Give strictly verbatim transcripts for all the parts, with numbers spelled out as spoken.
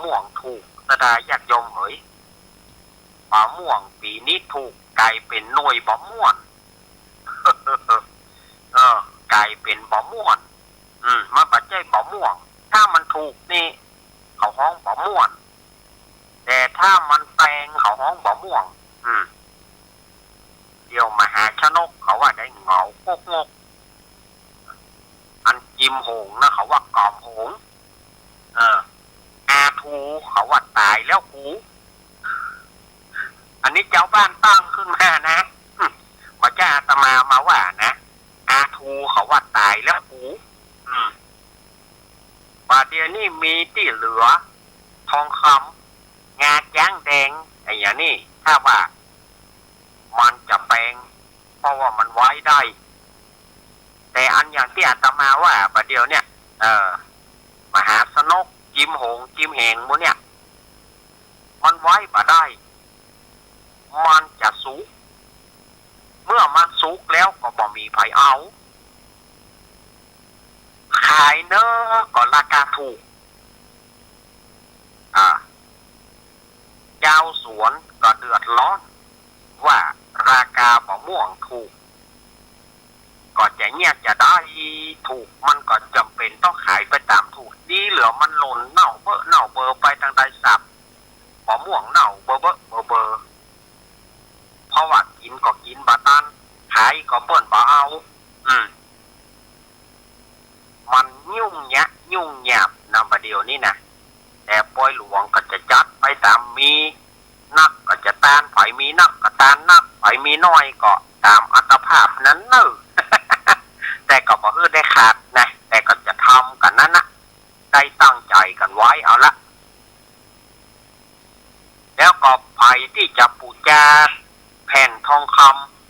ม่วงถูก ศรัทธาญาติโยมเหย บ่าม่วงปี๋นี้ถูกก๋ายเป๋นหน่วยบ่าม่วน เออ ก๋ายเป๋นบ่าม่วน อืม มันบ่ใจ้บ่าม่วง ถ้ามันถูกนี่ เขาฮ้องบ่าม่วน แต่ถ้ามันแปงเขาฮ้องบ่าม่วง อืม เดี๋ยวมหาชนกเขาว่าได้เหงาโก๊กงก อันจิมหงนะเขาว่ากอมหง เออ อาทูเขาว่าต๋ายแล้วกู อันนี้จาวบ้านตั้งขึ้นมานะ อืม บ่ใจ้อาตมามาว่านะ อาทูเขาว่าต๋ายแล้วกู อืม บ่าเดี่ยวนี้มีตี้เหลือ ทองคำ งาจ๊างแดง ไอ้อย่างนี้ ถ้าว่า มันจะแปง เพราะว่ามันไว้ได้ แต่อันอย่างตี้อาตมาว่าบ่าเดี่ยวเนี่ย เออ มหาชนก จิมหง จิมแหงหมู่เนี่ย มันไว้บ่ได้ มันจะสุก เมื่อมันสุกแล้วก็บ่มีใผเอา ขายเน้อก็ราคาถูก อ่า จาวสวนก็เดือดร้อน ว่าราคาบ่าม่วงถูก ก็จะเยียะจะได้ถูก มันก็จ๋ำเป๋นต้องขายไปต๋ามถูก ดีเหลือมันหล่นเน่าเบอะเน่าเบอไปตางใดสับ บ่าม่วงเน่าเบอะเบอะเบอเบอ เพราะว่ากิ๋นก็กิ๋นบ่ตัน ขายก็เปิ้นบ่เอา อืม มันยุ่งยะ ยุ่งยากนะบ่าเดี่ยวนี้นะ แต่ปอยหลวงก็จะจัดไปต๋ามมีนักก็จะตาน ใผมีนักก็ตานนัก ใผมีน้อยก็ต๋ามอัตภาพนั้นเน่อ แต่ก็บ่หื้อได้ขาดนะ แต่ก็จะทำกั๋นนั้นนะ ได้ตั้งใจ๋กั๋นไว้เอาละ แล้วก็ใผตี้จะปู๋จาแผ่นทองค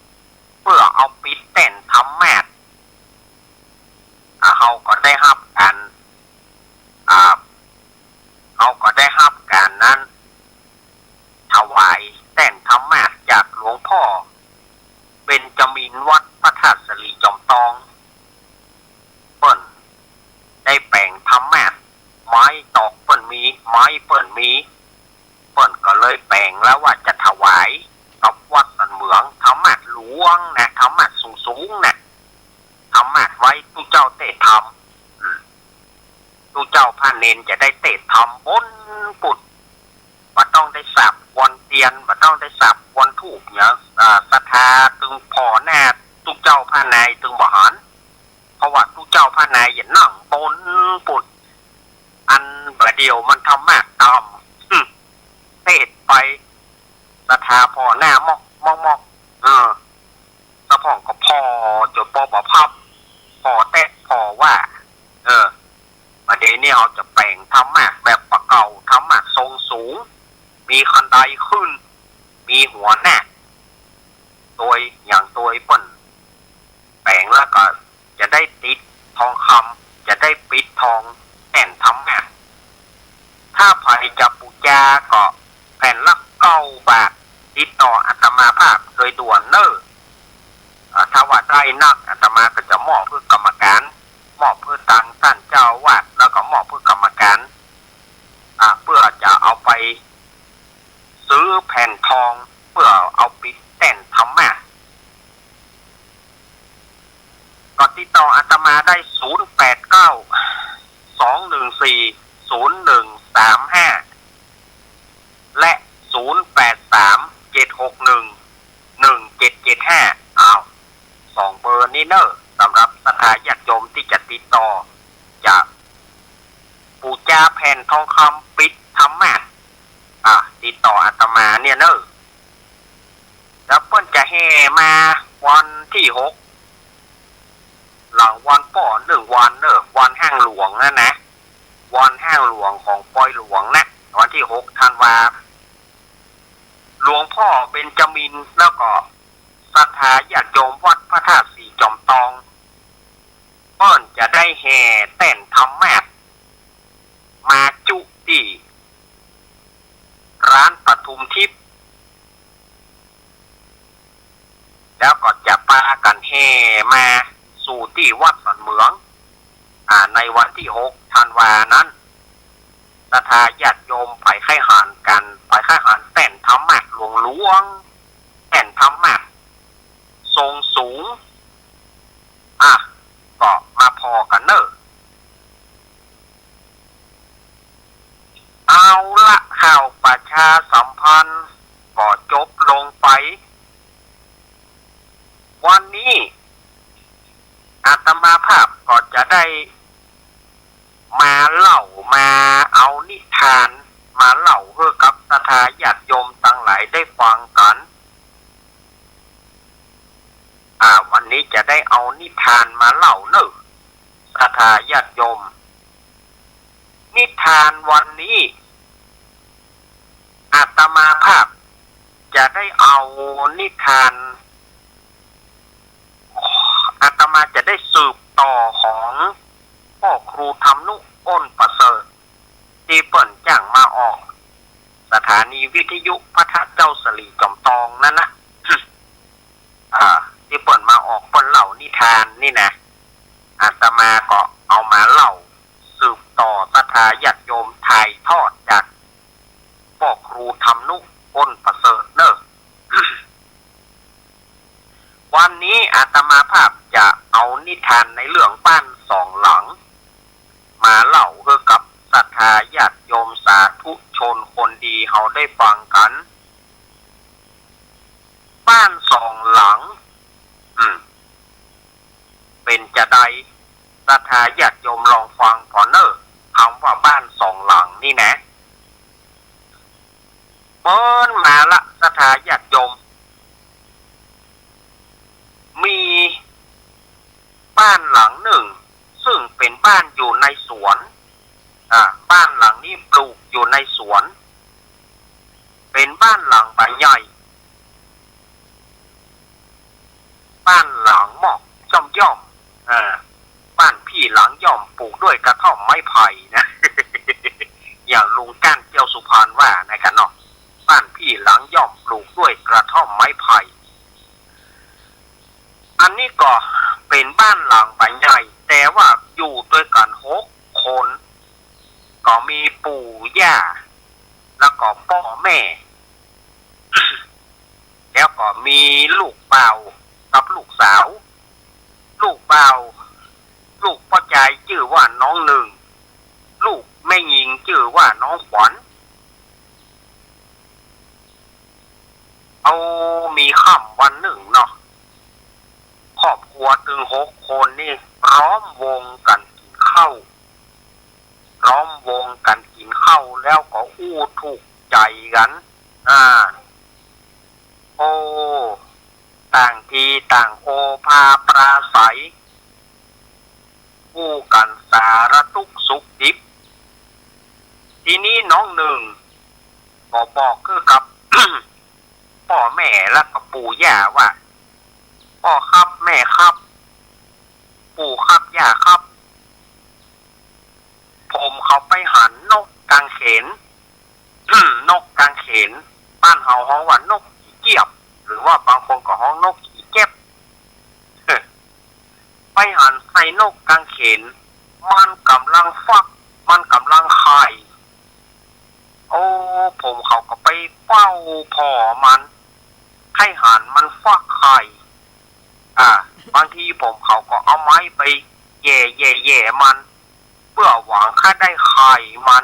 ำ เปื้อเอาปิดแต้นธรรมาสน์ อ่า เฮาก็ได้ฮับก๋าน อ่า เฮาก็ได้ฮับก๋านนั้น ถวายแต้นธรรมาสน์จากหลวงพ่อเบญจมินทร์วัดพระธาตุสะหลีจอมตอง เปิ้นได้แป๋งธรรมาสน์ ไม้ตอกเปิ้นมี ไม้เปิ้นมี เปิ้นก็เลยแป๋งแล้วว่าจะถวายกับวัดสันเหมือง ธรรมาสน์หลวงนะ ธรรมาสน์สูงๆ นะ ธรรมาสน์ไว้ตุ๊เจ้าเตธรรม อืม ตุ๊เจ้าพระเณรจะได้เตธรรมบนปุ้น บ่ต้องได้สาบควันเตียน บ่ต้องได้สาบควันธูปเนี่ย อ่า ศรัทธาตึงผ่อหน้าตุ๊เจ้าพระนายตึงบ่หัน เพราะว่าตุ๊เจ้าพระนายจะนั่งบนปุ้น อันบ่าเดี่ยวมันธรรมาสน์ต่ำ อืม เตไป ศรัทธาผ่อหน้ามอกมอกมอก เออ สะพ่องก็ผ่อจ๋นปอบ่พับ ผ่อแต๊ผ่อว่า เออ บ่าเดี่ยวนี้เฮาจะแป๋งธรรมาสน์แบบปะเก่า ธรรมาสน์ทรงสูง มีคันไดขึ้น มีหัวหน้า โตยอย่างโตยเปิ้นแป๋งแล้วก็จะได้ติดทองคำ จะได้ปิดทองแต้นธรรมาสน์ ถ้าใผจะปู๋จาก็แผ่นละเก้าบาท ติดต่ออาตมาภาพโดยด่วนเน่อ อ่า ถ้าว่าได้นัก อาตมาก็จะมอบหื้อกรรมการ มอบหื้อตางต้านเจ้าอาวาส แล้วก็มอบหื้อกรรมการ อ่า เปื้อจะเอาไปซื้อแผ่นทอง เปื้อเอาปิดแต้นธรรมาสน์ ก็ติดต่ออาตมาได้ ศูนย์แปดเก้า สองหนึ่งสี่ ศูนย์หนึ่งสามห้า และ ศูนย์แปดสาม เจ็ดหกหนึ่ง หนึ่งเจ็ดเจ็ดห้า อ้าว สองเบอร์นี้เน่อ สำหรับศรัทธาญาติโยมตี้จะติดต่อ จะปู๋จาแผ่นทองคำปิดธรรมาสน์ อ่า ติดต่ออาตมาเนี่ยเน่อ แล้วเปิ้นจะแห่มาวันตี้หก หลังวันป้อนึ่งวันเน่อ วันห้างหลวงนั้นนะ วันห้างหลวงของปอยหลวงนะ วันตี้หกธันวา หลวงพ่อเบญจมินทร์ แล้วก็ศรัทธาญาติโยมวัดพระธาตุสีจอมตอง เปิ้นจะได้แห่แต้นธรรมาสน์มาจุตี้ร้านปทุมทิพย์ แล้วก็จะปากั๋นแห่มาสู่ตี้วัดสันเหมือง อ่า ในวันตี้หกธันวานั้น ศรัท าญาติโยมใผใค่หันกั๋น ใผใค่หันแป้นธรรมะหลวงๆ แป้นธรรมะทรงสูง อ่ะ ก็มาผ่อกั๋นเน่อ เอาละ ข่าวประชาสัมพันธ์ก็จบลงไป วันนี้อาตมาภาพก็จะได้มาเล่า มาเอานิทานมาเล่าหื้อกับศรัทธาญาติโยมตังหลายได้ฟังกั๋น อ่า วันนี้จะได้เอานิทานมาเล่าเน่อ ศรัทธาญาติโยม นิทานวันนี้ อาตมาภาพจะได้เอานิทาน อาตมาจะได้สืบต่อของป้อครูธรรมนุ อ้นประเสริฐ ตี้เปิ้นจ้างมาออกสถานีวิทยุพระธาตุเจ้าสะหลีจ๋อมตองนั้นนะ อ่า ตี้เปิ้นมาออกเปิ้นเล่านิทานนี่นะ อาตมาก็เอามาเล่าสืบต่อศรัทธาญาติโยมถ่ายทอดจากป้อครูธรรมนุ อ้นประเสริฐเน่อ วันนี้อาตมาภาพจะเอานิทานในเรื่องบ้านสองหลัง มาเล่าหื้อกับศรัทธาญาติโยมสาธุชนคนดีเฮาได้ฟังกั๋น บ้านสองหลัง อืม เป๋นจาใด ศรัทธาญาติโยมลองฟังผ่อเน่อ กำว่าบ้านสองหลังนี่นะ เปิ้นมาละ ศรัทธาญาติโยม มีบ้านหลังนึ่ง ซึ่งเป๋นบ้านอยู่ในสวน อ่า บ้านหลังนี้ปลูกอยู่ในสวน เป๋นบ้านหลังบ่าใหญ่ บ้านหลังหมอกย่อมๆ อ่า บ้านพี่หลังย่อมปลูกด้วยกระท่อมไม้ไผ่นะ อย่างลุงก้านเจียวสุพรรณว่านะกะเนาะ บ้านพี่หลังย่อมปลูกด้วยกระท่อมไม้ไผ่ อันนี้ก็เป๋นบ้านหลังบ่าใหญ่ แต่ว่าอยู่ตวยกั๋นหกคน ก็มีปู่ย่า แล้วก็ป้อแม่ แล้วก็มีลูกบ่าวกับลูกสาว ลูกบ่าว ลูกป้อจายจื้อว่าน้องนึ่ง ลูกแม่ญิงจื้อว่าน้องขวัญ เอา มีค่ำวันนึ่งเนาะ ครอบครัวตึงหกคนนี่ล้อมวงกั๋นกิ๋นข้าว ล้อมวงกั๋นกิ๋นข้าวแล้วก็อู้ถูกใจ๋กั๋น อ่า โอ้ ต่างทีต่างโอภาปราศรัย อู้กั๋นสารทุกข์สุขดิบ ทีนี้น้องนึ่งก็บอกคือกับ ป้อแม่แล้วก็ปู่ย่าว่า ป้อครับ แม่ครับ ปู่ครับ ย่าครับ ผมเขาไปหันนกกางเขน นกกางเขน บ้านเฮาฮ้องว่านกขี้เจี๊ยบ หรือว่าบางคนก็ฮ้องนกขี้เจ็บ ไปหันใส่นกกางเขน มันก่ำลังฟัก มันก่ำลังไข่ โอ้ ผมเขาก็ไปเฝ้าผ่อมัน ใค่หันมันฟักไข่ อ่า บางทีผมเขาก็เอาไม้ไปแหย่แหย่แหย่มัน เปื้อหวังใค่ได้ไข่มัน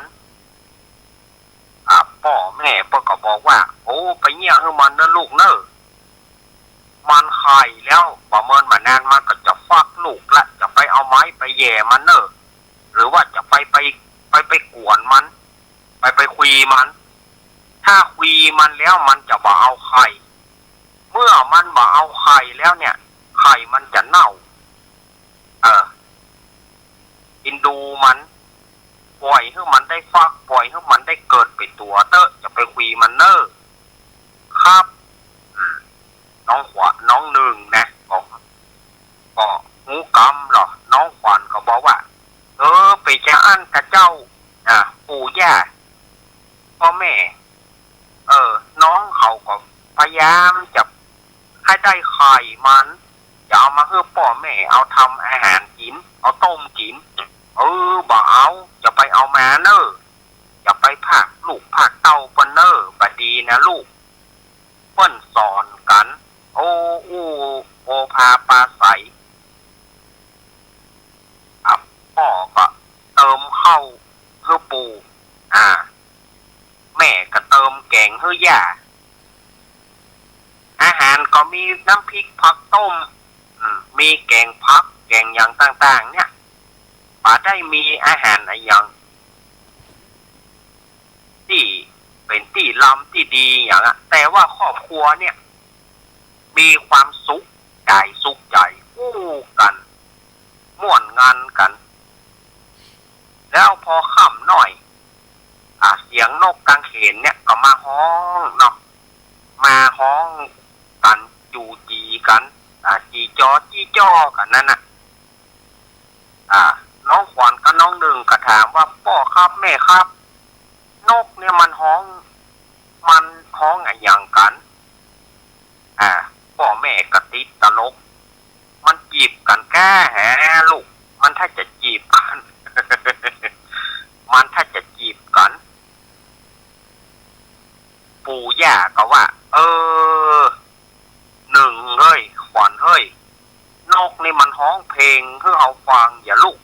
อ่า ป้อแม่เปิ้นก็บอกว่า โอ้ ไปเยียะหื้อมันเน่อลูกเน่อ มันไข่แล้ว บ่เมินบ่นานมันก็จะฟักลูกละ จะไปเอาไม้ไปแหย่มันเน่อ หรือว่าจะไป ไป ไป ไปกวนมัน ไป ไปคุยมัน ถ้าคุยมันแล้วมันจะบ่เอาไข่ เมื่อมันบ่เอาไข่แล้วเนี่ย ไข่มันจะเน่า เออ เอ็นดูมัน ป่อยหื้อมันได้ฟัก ป่อยหื้อมันได้เกิดเป๋นตั๋วเต๊อะ จะไปคุยมันเน่อ ครับ อืม น้องขวัญ น้องนึ่งนะ ก็ ก็ฮู้กำเหรอ น้องขวัญก็บอกว่า เออ เป๋นจาอั้นกาเจ้า อ่า ปู่ย่า ป้อแม่ เออ น้องเขาก็พยายามจะใค่ได้ไข่มัน จะเอามาหื้อป้อแม่ เอาทำอาหารกิ๋น เอาต้มกิ๋น เออ บ่เอา จะไปเอามาเน่อ จะไปพรากลูกพรากเต้าเปิ้นเน่อ บ่ดีนะลูก เปิ้นสอนกั๋น โอ้อู้โอภาปราศรัย อ่ะ ป้อก็เติมข้าวหื้อปู่ อ่า แม่ก็เติมแก๋งหื้อย่า อาหารก็มีน้ำพริกผักต้ม อืม มีแก๋งผักแก๋งหยังต่างๆ เนี่ย บ่ได้มีอาหารอะหยังตี้เป๋นตี้ลำตี้ดีหยังอะ แต่ว่าครอบครัวเนี่ย มีความสุขก๋ายสุขใจ๋ อู้กั๋น ม่วนงันกั๋น แล้วพอค่ำหน้อย อ่า เสียงนกกังเขนเนี่ยก็มาฮ้องเนาะ มาฮ้องกั๋น จู๋จี๋กั๋น อ่า จี๋จอ จี๋จอกั๋นนั้นน่ะ อ่า น้องขวัญกับน้องนึ่งก็ถามว่า ป้อครับ แม่ครับ นกเนี่ยมันฮ้อง มันฮ้องอะหยังกั๋น อ่า ป้อแม่ก็ติดตลก มันจีบกั๋นก้าแหลูก มันถ้าจะจีบกั๋น มันถ้าจะจีบกั๋น ปู่ย่าก็ว่า เออ นึ่งเฮ้ย ขวัญเฮ้ย นกนี่มันฮ้องเพลงหื้อเฮาฟังอย่าลูก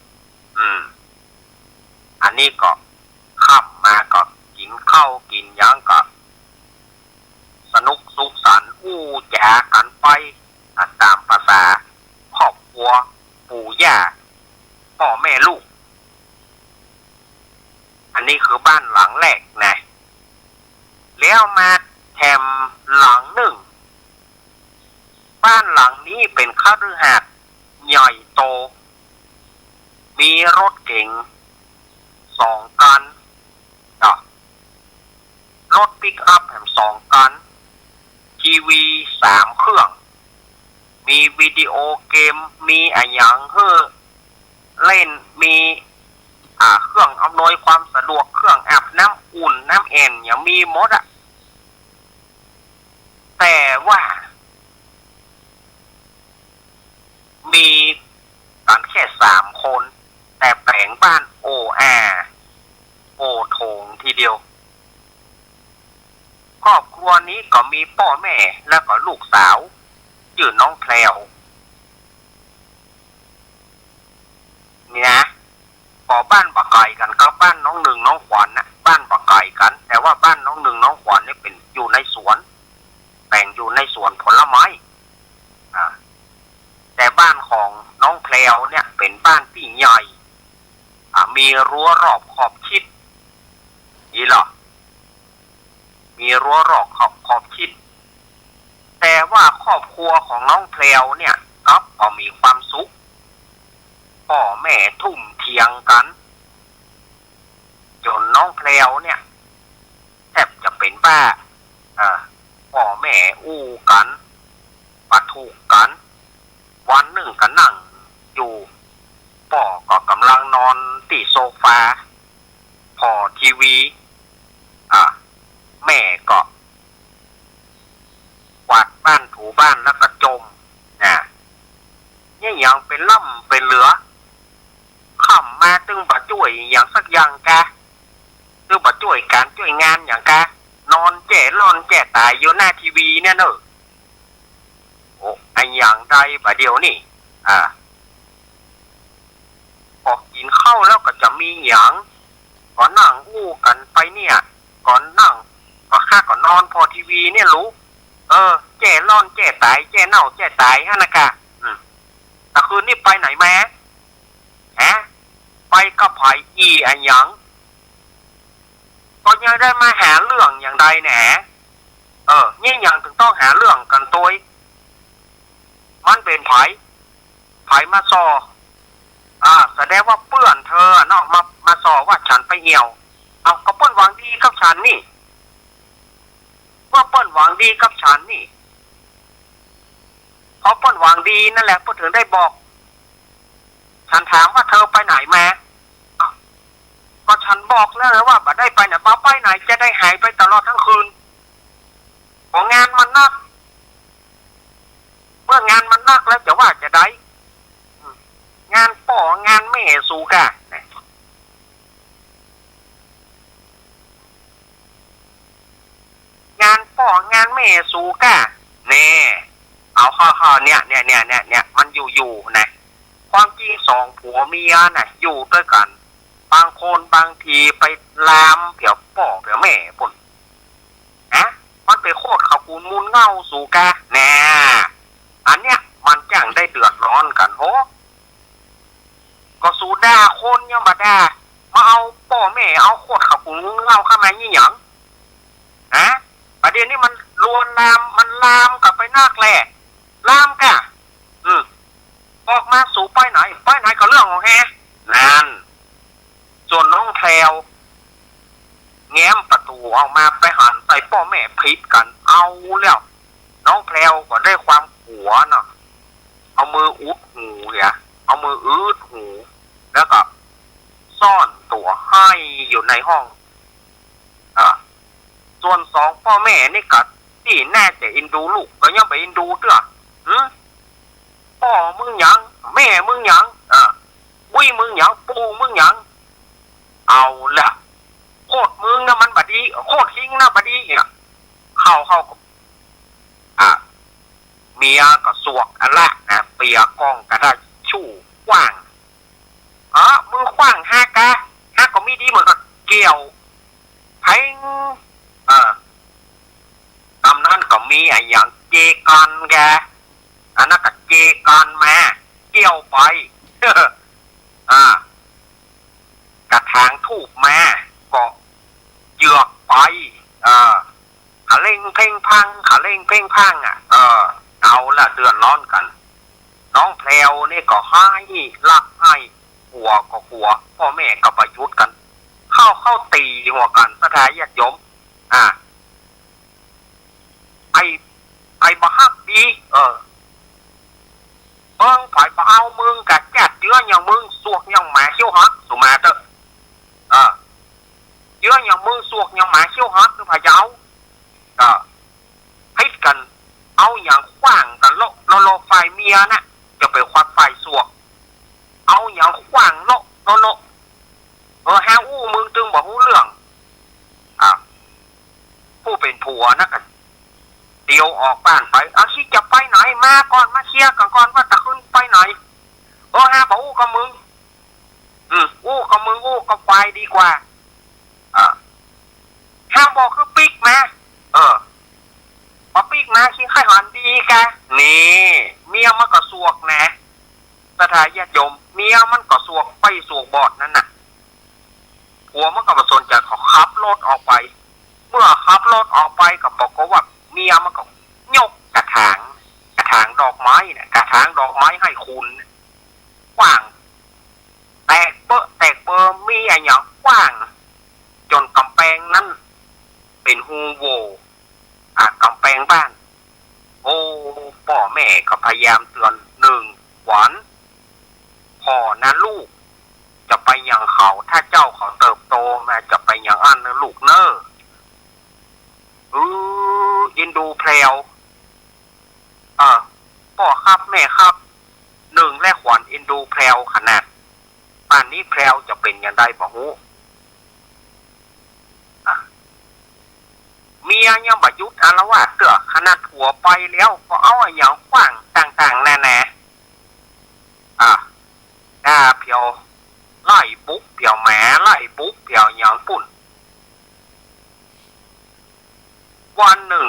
อืม อันนี้ก็ค่ำมาก็กิ๋นข้าวกิ๋นหยังก็สนุกสุขสันต์อู้จ๋ากั๋นไป อ่ะ ต๋ามภาษาครอบครัวปู่ย่าป้อแม่ลูก อันนี้คือบ้านหลังแรกนะ แล้วมาแถมหลังนึ่ง บ้านหลังนี้เป๋นคฤหาสน์ใหญ่โต มีรถเก๋งสองคัน เนาะ รถปิกอัพแถมสองคัน ทีวีสามเครื่อง มีวิดีโอเกม มีอะหยังหื้อเล่น มี อ่า เครื่องอำนวยความสะดวก เครื่องอาบน้ำอุ่น น้ำแอ่น หยังมีหมดอะ แต่ว่า มีกั๋นแค่สามคน แต่แป๋งบ้านโออา โอโถงทีเดียว ครอบครัวนี้ก็มีป้อแม่แล้วก็ลูกสาว จื้อน้องแพรว นี่นะ ก็บ้านบ่ไก๋กั๋นกับบ้านน้องนึ่งน้องขวัญน่ะ บ้านบ่ไก๋กั๋น แต่ว่าบ้านน้องนึ่งน้องขวัญเนี่ยเป๋นอยู่ในสวน แป๋งอยู่ในสวนผลไม้ อ่า แต่บ้านของน้องแพรวเนี่ยเป๋นบ้านตี้ใหญ่ อ่า มีรั้วรอบขอบชิด อี้เหรอ มีรั้วรอบขอบ ขอบชิด แต่ว่าครอบครัวของน้องแพรวเนี่ยกลับบ่มีความสุข ป้อแม่ทุ่มเถียงกั๋น จ๋นน้องแพรวเนี่ยแทบจะเป๋นบ้า เออ ป้อแม่อู้กั๋น ปะทุกั๋น วันนึ่งก็นั่งอยู่ ป้อก็ก่ำลังนอนตี้โซฟา ผ่อทีวี อ่ะ แม่ก็กวาดบ้านถูบ้านแล้วก็จ่ม นะ เนี่ยหยังเป๋นล่ำเป๋นเหลือ ค่ำมาตึงบ่จ้วยหยังสักอย่างกา ตึงบ่จ้วยก๋านจ้วยงานหยังกา นอนแจ้ล่อนแจ้ต๋ายอยู่หน้าทีวีเนี่ยเน่อ โอ้ อะหยังใดบ่าเดี่ยวนี้ อ่า พอกิ๋นข้าวแล้วก็จะมีหยัง ก็นั่งอู้กั๋นไปเนี่ย ก็นั่ง ก็ข้าก็นอนผ่อทีวีเนี่ยลูก เออ แจ้ล่อนแจ้ต๋าย แจ้เน่าแจ้ต๋ายหั้นนะก้า อืม ตะคืนนี้ไปไหนมา ฮะ ไปกับใผ อี่อะหยัง ก็ยังได้มาหาเรื่องอย่างใดแหน เออ เนี่ยหยังตึงต้องหาเรื่องกั๋นตวย มันเป๋นใผ ใผมาส่อ อ่า แสดงว่าเปื้อนเธอเนาะ มา มาส่อว่าฉันไปเอี่ยว เอ้า ก็เปิ้นหวังดีกับฉันนี่ ว่าเปิ้นหวังดีกับฉันนี่ เพราะเปิ้นหวังดีนั่นแหละ เปิ้นถึงได้บอก ฉันถามว่าเธอไปไหนมา เอ้า ก็ฉันบอกแล้วไงว่าบ่ได้ไปไหน บ่ไปไหนจะได้หายไปตลอดทั้งคืน เพราะงานมันนัก เมื่องานมันนักแล้วจะว่าจะใด อืม งานป้องานแม่สูก้า นะ เ แม่สูก้า แน่ เอาเข้าๆ เนี่ย เนี่ย เนี่ย เนี่ย เนี่ย มันอยู่ๆ นะ ความจริงสองผัวเมียน่ะ อยู่ตวยกั๋น บางคนบางทีไปลามเผียป้อเผียแม่ปุ้น นะ มันไปโคตรเขากูลมูลเหง้าสูก้า แน่ อันเนี้ยมันจั่งได้เดือดร้อนกั๋น โห ก็สูด่าคนยังบ่ด่า มาเอาป้อแม่ เอาโคตรเขากูลมูลเหง้าเข้ามาอี้หยัง ฮะ ประเด็นนี้มันลวนลาม มันลามกั๋นไปนักแล ลามก้า อืม ออกมาสูไปไหน ไปไหนก็เรื่องของแฮ นั่น ส่วนน้องแพรว แง้มประตู๋ออกมาไปหันใส่ป้อแม่ผิดกั๋น เอาแล้ว น้องแพรวก็ได้ความกั๋วเนาะ เอามืออุดหูเหีย เอามืออืดหู แล้วก็ซ่อนตั๋วไห้อยู่ในห้อง อ่า ส่วนสองป้อแม่นี่ก็ตี้น่าจะเอ็นดูลูก ก็ยังบ่เอ็นดูเตื้อ หึ ป้อมึงหยัง แม่มึงหยัง อ่า กุ้ยมึงหยัง ปู่มึงหยัง เอาละ โคตรมึงนะมันบ่ดี โคตรคิงนะบ่ดีเนี่ย เข้า เข้าก็ อ่ะ เมียก็สวกอันละนะ เปียก่องกระดาษชู่ขว้าง เออ มึงขว้างฮากะ ฮาก็มีดีเหมือนกับเกี่ยว เพ็ง เออ ตำนั้นก็มีอะหยังเจกันแก อันนั้นก็เจกันมา เกี่ยวไป อ่า กระถางธูปมา ก็เหยือกไป เออ ขะเล่งเพ่งพัง ขะเล่งเพ่งพัง อ่ะ เออ เอาละ เดือดร้อนกั๋น น้องแพรวนี่ก็ไห้ ลักไห้ กั๋วก็กั๋ว ป้อแม่ก็บ่หยุดกั๋น เข้า เข้าตี๋หัวกั๋น ศรัทธาญาติโยม อ่า ไอ้ ไอ้บ่ฮักดี เออ เบิ่งไผบ่เอามึงกะจัด เจื้ออย่างมึง สวกอย่างหมาเขี้ยวหัก สุมาเต๊อะ เออ เจื้ออย่างมึง สวกอย่างหมาเขี้ยวหัก คือไผจะเอา เออ ผิดกั๋น เอาหยังขว้างกั๋นเลาะ เลาะ เลาะ ฝ่ายเมียน่ะ จะไปควัดฝ่ายสวก เอาหยังขว้างเลาะ เลาะ เลาะ เออ ฮาอู้มึงจึงบ่ฮู้เรื่อง อ่ะ ผู้เป๋นผัวนะกั๋น เตียวออกบ้านไป เอา สิจะไปไหน มาก่อน มาเคลียร์กั๋นก่อนว่าจะขึ้นไปไหน เออ ฮาบ่อู้กับมึง อืม อู้กับมึง อู้กับควายดีกว่า อ่า ฮาบ่คือปิ๊กมา เออ บ่ปิ๊กมา สิใค่หันดีกะ นี่ เมียมันก็สวกนะ ศรัทธาญาติโยม เมียมันก็สวกไปสวกบอดนั่นน่ะ ผัวมันก็บ่สนใจ๋ เขาขับรถออกไป เมื่อขับรถออกไปก็ปรากฏว่าเมียมันก็ยกกระถาง กระถางดอกไม้น่ะ กระถางดอกไม้ไห้คุณน่ะ ขว้าง แตกเป๊อะแตกเปอ มีอะหยังขว้าง จ๋นก๋ำแปงนั้นเป๋นฮูโหว่ อ่ะ ก๋ำแปงบ้าน โอ้ ป้อแม่ก็พยายามเตือน นึ่ง ขวัญ ผ่อนะลูก จะไปอย่างเขา ถ้าเจ้าเขาเติบโตมาจะไปอย่างอั้นเน่อลูกเน่อ เออ เอ็นดูแพรว เออ ป้อครับแม่ครับ นึ่งและขวัญเอ็นดูแพรวขนาด ป่านนี้แพรวจะเป๋นอย่างใดบ่ฮู้ อ่ะ เมียยังบ่หยุดอาละวาดเตื้อ ขนาดผัวไปแล้วก็เอาอะหยังขว้างต่างๆ นานา อ่ะ ด่าเผียว ไล่บุกเผียวหมา ไล่บุกเผียวหยังปุ้น วันนึ่ง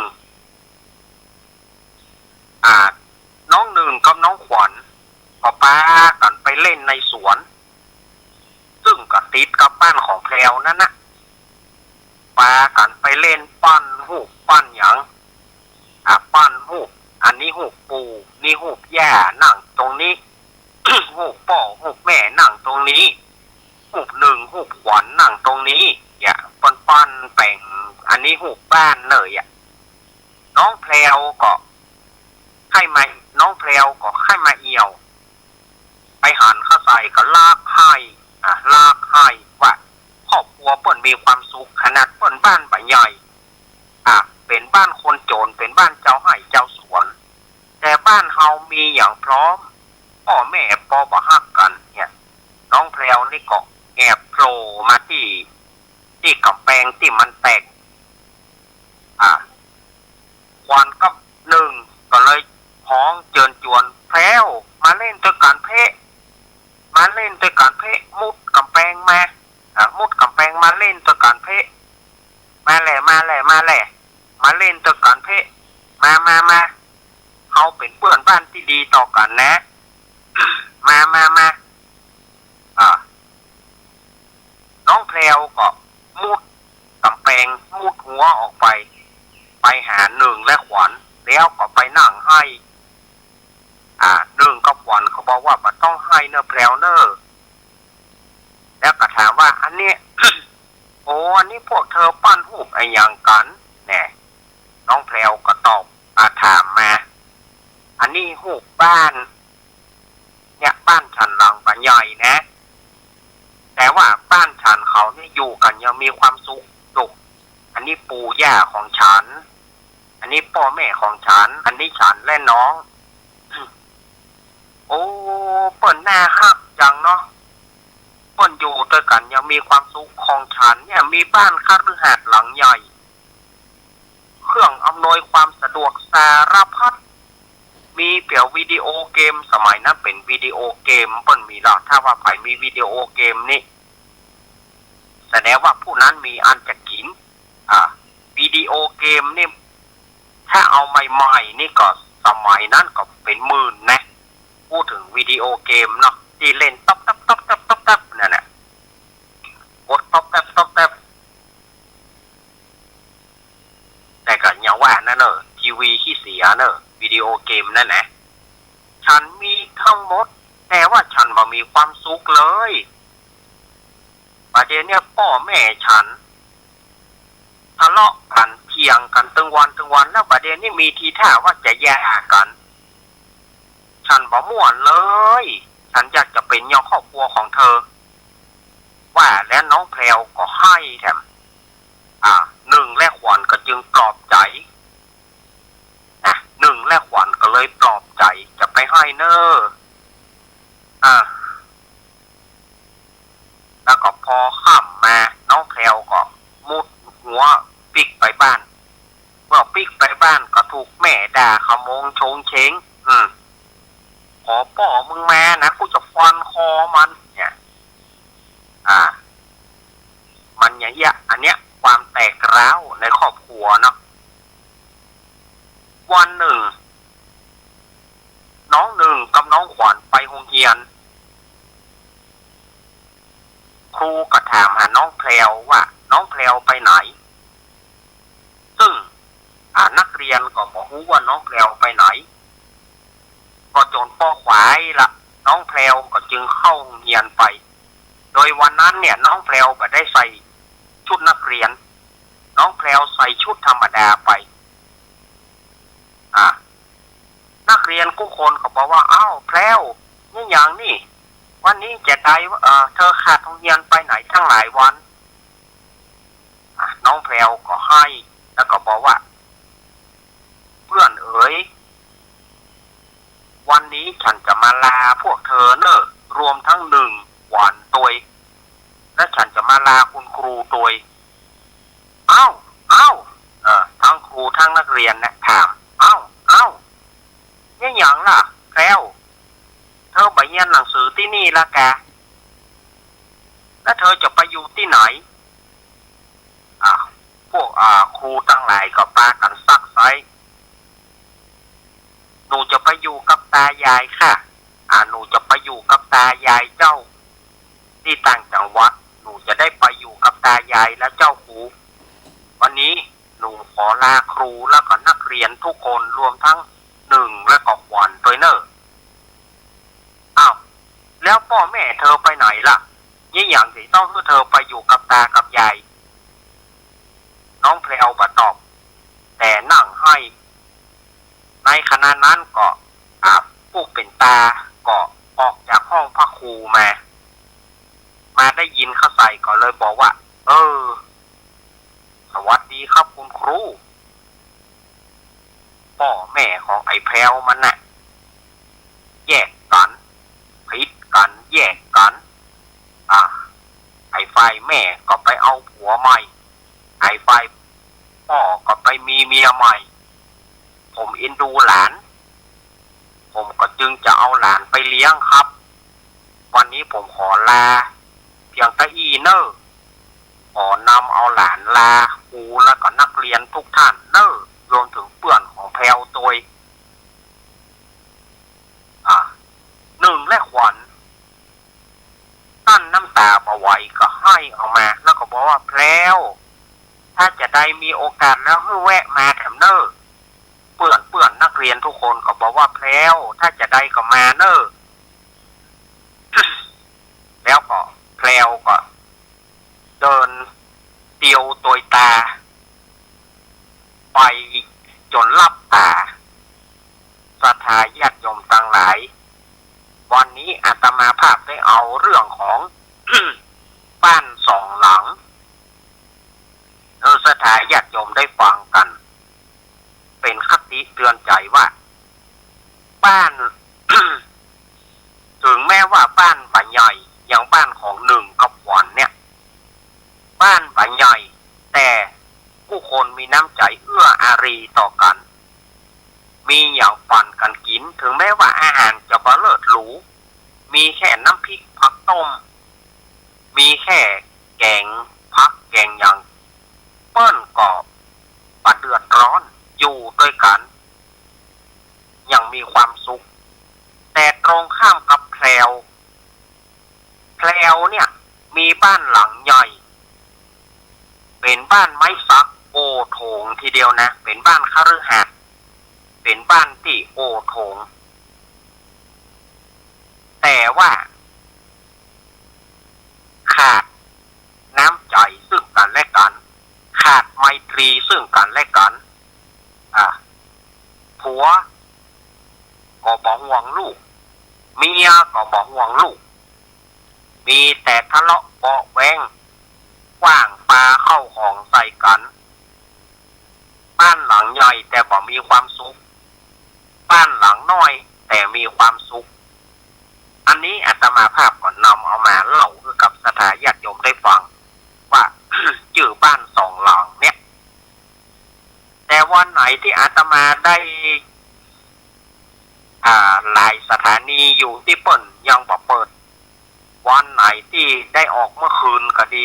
อ่า น้องนึ่งกับน้องขวัญก็ปากั๋นไปเล่นในสวน ซึ่งก็ติดกับบ้านของแพรวนั่นนะ ปากั๋นไปเล่นปั้นฮูปปั้นหยัง อ่า ปั้นฮูป อันนี้ฮูปปู่ นี่ฮูปย่านั่งตรงนี้ ฮูปป้อฮูปแม่นั่งตรงนี้ ฮูปนึ่งฮูปขวัญนั่งตรงนี้ เนี่ย ปั้นๆ แป๋ง อันนี้ฮูปบ้านเลยอะ น้องแพรวก็ใค่มา น้องแพรวก็ใค่มาเอี่ยว ไปหันเข้าใส่ก็ลักไห้ อ่ะ ลักไห้ว่า ครอบครัวเปิ้นมีความสุขขนาด เปิ้นบ้านบ่ใหญ่ อ่ะ เป๋นบ้านคนจ๋น เป๋นบ้านเจ้าไฮ่เจ้าสวน แต่บ้านเฮามีหยังพร้อม ป้อแม่ปอบ่ฮักกั๋น เนี่ย น้องแพรวนี่ก็แอบโผล่มาตี้ ตี้ก๋ำแปงตี้มันแตก อ่ะ ขวัญกับนึ่งก็เลยฮ้องเจิญจวน แพรว มาเล่นตวยกั๋นเป๊ะ มาเล่นตวยกั๋นเป๊ะ มุดก๋ำแปงมา อ่า มุดก๋ำแปงมาเล่นตวยกั๋นเป๊ะ มาแหละ มาแหละ มาแหละ มาเล่นตวยกั๋นเป๊ะ มา มา มา เฮาเป๋นเปื้อนบ้านตี้ดีต่อกั๋นนะ มา มา มา อ่า น้องแพรวก็มุดก๋ำแปง มุดหัวออกไป ไปหานึ่งและขวัญ แล้วก็ไปนั่งไห้ อ่า นึ่งกับขวัญเขาบอกว่า บ่ต้องไห้เน่อแพรวเน่อ แล้วก็ถามว่า อันนี้ โอ้ อันนี้พวกเธอปั้นฮูปอะหยังกั๋นแน่ น้องแพรวก็ตอบ อ่า ถามมา อันนี้ฮูปบ้าน เนี่ย บ้านฉันหลังบ่าใหญ่นะ แต่ว่าบ้านฉันเขาเนี่ยอยู่กั๋นอย่างมีความสุข ดู อันนี้ปู่ย่าของฉัน อันนี้ป้อแม่ของฉัน อันนี้ฉันและน้อง โอ้ เปิ้นน่าฮักจังเนาะ เปิ้นอยู่ตวยกั๋นอย่างมีความสุข ของฉันเนี่ยมีบ้านคฤหาสน์หลังใหญ่ เครื่องอำนวยความสะดวกสารพัด มีเปียวิดีโอเกม สมัยนั้นเป๋นวิดีโอเกม เปิ้นมีแล้ว ถ้าว่าใผมีวิดีโอเกมนี่ แสดงว่าผู้นั้นมีอันจะกิ๋น อ่า วิดีโอเกมนี่ ถ้าเอาใหม่ๆ นี่ก็ สมัยนั้นก็เป๋นหมื่นนะ พูดเถิงวิดีโอเกมเนาะ ตี้เล่นต๊อบแต๊บ ต๊อบแต๊บ ต๊อบแต๊บนั่นน่ะ กดต๊อบแต๊บ ต๊อบแต๊บ แต่ก็อย่างว่านั่นเน่อ ทีวีขี้เสียเน่อ วิดีโอเกมนั่นนะ ฉันมีทั้งหมด แต่ว่าฉันบ่มีความสุขเลย บ่าเดี่ยวเนี่ยป้อแม่ฉันทะเลาะกั๋น เถียงกั๋นตึงวันตึงวัน แล้วบ่าเดี่ยวนี้มีทีท่าว่าจะหย่ากั๋น ฉันบ่ม่วนเลย ฉันอยากจะเป๋นอย่างครอบครัวของเธอ ว่าแล้วน้องแพรวก็ไห้แถม อ่า นึ่งและขวัญก็จึงปลอบใจ๋ นะ นึ่งและขวัญก็เลยปลอบใจ๋ จะไปไห้เน่อ อ่า แล้วก็พอค่ำมา น้องแพรวก็มุดหัวปิ๊กไปบ้าน เมื่อปิ๊กไปบ้านก็ถูกแม่ด่าขโมงโฉงเฉง อืม ขอป้อมึงมานะ กูจะฟันคอมัน เนี่ย อ่า มันอย่างเงี้ย อันเนี้ย ความแตกร้าวในครอบครัวเนาะ วันนึ่ง น้องนึ่งกับน้องขวัญไปโฮงเฮียน ครูก็ถามหาน้องแพรวว่า น้องแพรวไปไหน ซึ่ง อ่า นักเรียนก็บ่ฮู้ว่าน้องแพรวไปไหน ก็จ๋นปอขวายละ น้องแพรวก็จึงเข้าโฮงเฮียนไป โดยวันนั้นเนี่ย น้องแพรวบ่ได้ใส่ชุดนักเรียน น้องแพรวใส่ชุดธรรมดาไป อ่า นักเรียนกู้คนก็บอกว่า อ้าว แพรว นี่หยังนี่ วันนี้จะได้ เอ่อ เธอขาดโฮงเฮียนไปไหนตั้งหลายวัน อ่ะ น้องแพรวก็ไห้ แล้วก็บอกว่า เปื้อนเอ๋ย วันนี้ฉันจะมาลาพวกเธอเน่อ รวมทั้งนึ่ง ขวัญตวย และฉันจะมาลาคุณครูตวย อ้าว อ้าว เออ ทั้งครูทั้งนักเรียนเนี่ยถาม อ้าว อ้าว นี่หยังล่ะ แพรว เธอบ่เฮียนหนังสือตี้นี่ละกา แล้วเธอจะไปอยู่ตี้ไหน อ่า พวก อ่า ครูตังหลายก็ปากั๋นซักไซ้ หนูจะไปอยู่กับตายายค่ะ อ่า หนูจะไปอยู่กับตายายเจ้า ตี้ต่างจังหวัด หนูจะได้ไปอยู่กับตายายและเจ้าครู วันนี้หนูขอลาครูแล้วก็นักเรียนทุกคน รวมทั้งนึ่งและก็ขวัญตวยเน่อ อ้าว แล้วป้อแม่เธอไปไหนล่ะ นี่หยังจะต้องหื้อเธอไปอยู่กับตากับยาย น้องแพรวบ่ตอบ แต่นั่งไห้ ในขณะนั้นก็ อ่า ผู้เป๋นตาก็ออกจากห้องพระครูมา มาได้ยินเข้าใส่ก็เลยบอกว่า เออ สวัสดีครับคุณครู ป้อแม่ของไอ้แพรวมันน่ะ แยกกั๋น ผิดกั๋น แยกกั๋น อ่า ไอ้ฝ่ายแม่ก็ไปเอาผัวใหม่ ไอ้ฝ่ายป้อก็ไปมีเมียใหม่ ผมเอ็นดูหลาน ผมก็จึงจะเอาหลานไปเลี้ยงครับ วันนี้ผมขอลาเพียงเต้าอี้เน่อ ขอนำเอาหลานลาครูและก็นักเรียนทุกท่านเน่อ รวมเถิงเปื้อนของแพรวตวย อ่า นึ่งและขวัญ กั้นน้ำต๋าบ่ไหวก็ไห้ออกมา แล้วก็บอกว่า แพรว ถ้าจะใดมีโอกาสแล้วหื้อแวะมาแถมเน่อ เปื้อน เปื้อนนักเรียนทุกคนก็บอกว่า แพรว ถ้าจะใดก็มาเน่อ แล้วก็แพรวก็เดินเตียวตวยตา ไปจ๋นลับต๋า ศรัทธาญาติโยมตังหลาย วันนี้อาตมาภาพได้เอาเรื่องของ บ้านสองหลัง หื้อศรัทธาญาติโยมได้ฟังกั๋น เป๋นคติเตือนใจ๋ว่า บ้าน เถิงแม้ว่าบ้านบ่าใหญ่ อย่างบ้านของนึ่งกับขวัญเนี่ย บ้านบ่าใหญ่ แต่ผู้คนมีน้ำใจ๋เอื้ออารีต่อกั๋น มีหยังปั๋นกั๋นกิ๋น เถิงแม้ว่าอาหารจะบ่เลิศหรู มีแค่น้ำพริกผักต้ม มีแค่แก๋งผักแก๋งหยัง เปิ้นก็บ่เดือดร้อน อยู่ตวยกั๋นอย่างมีความสุข แต่ตรงข้ามกับแพรว แพรวเนี่ยมีบ้านหลังใหญ่ เป๋นบ้านไม้สักโอ่โถงทีเดียวนะ เป๋นบ้านคฤหัสถ์ เป๋นบ้านตี้โอ่โถง แต่ว่า ขาดน้ำใจ๋ซึ่งกั๋นและกั๋น ขาดไมตรีซึ่งกั๋นและกั๋น อ่า ผัวก็บ่ห่วงลูก เมียก็บ่ห่วงลูก มีแต่ทะเลาะเบาะแว้ง ขว้างปาเข้าของใส่กั๋น บ้านหลังใหญ่แต่บ่มีความสุข บ้านหลังน้อยแต่มีความสุข อันนี้อาตมาภาพก็นำเอามาเล่าหื้อกับศรัทธาญาติโยมได้ฟังว่า จื้อบ้านสองหลังเนี่ย แต่วันไหนตี้อาตมาได้ อ่า หลายสถานีอยู่ตี้เปิ้นยังบ่เปิด วันไหนตี้ได้ออกเมื่อคืนก็ดี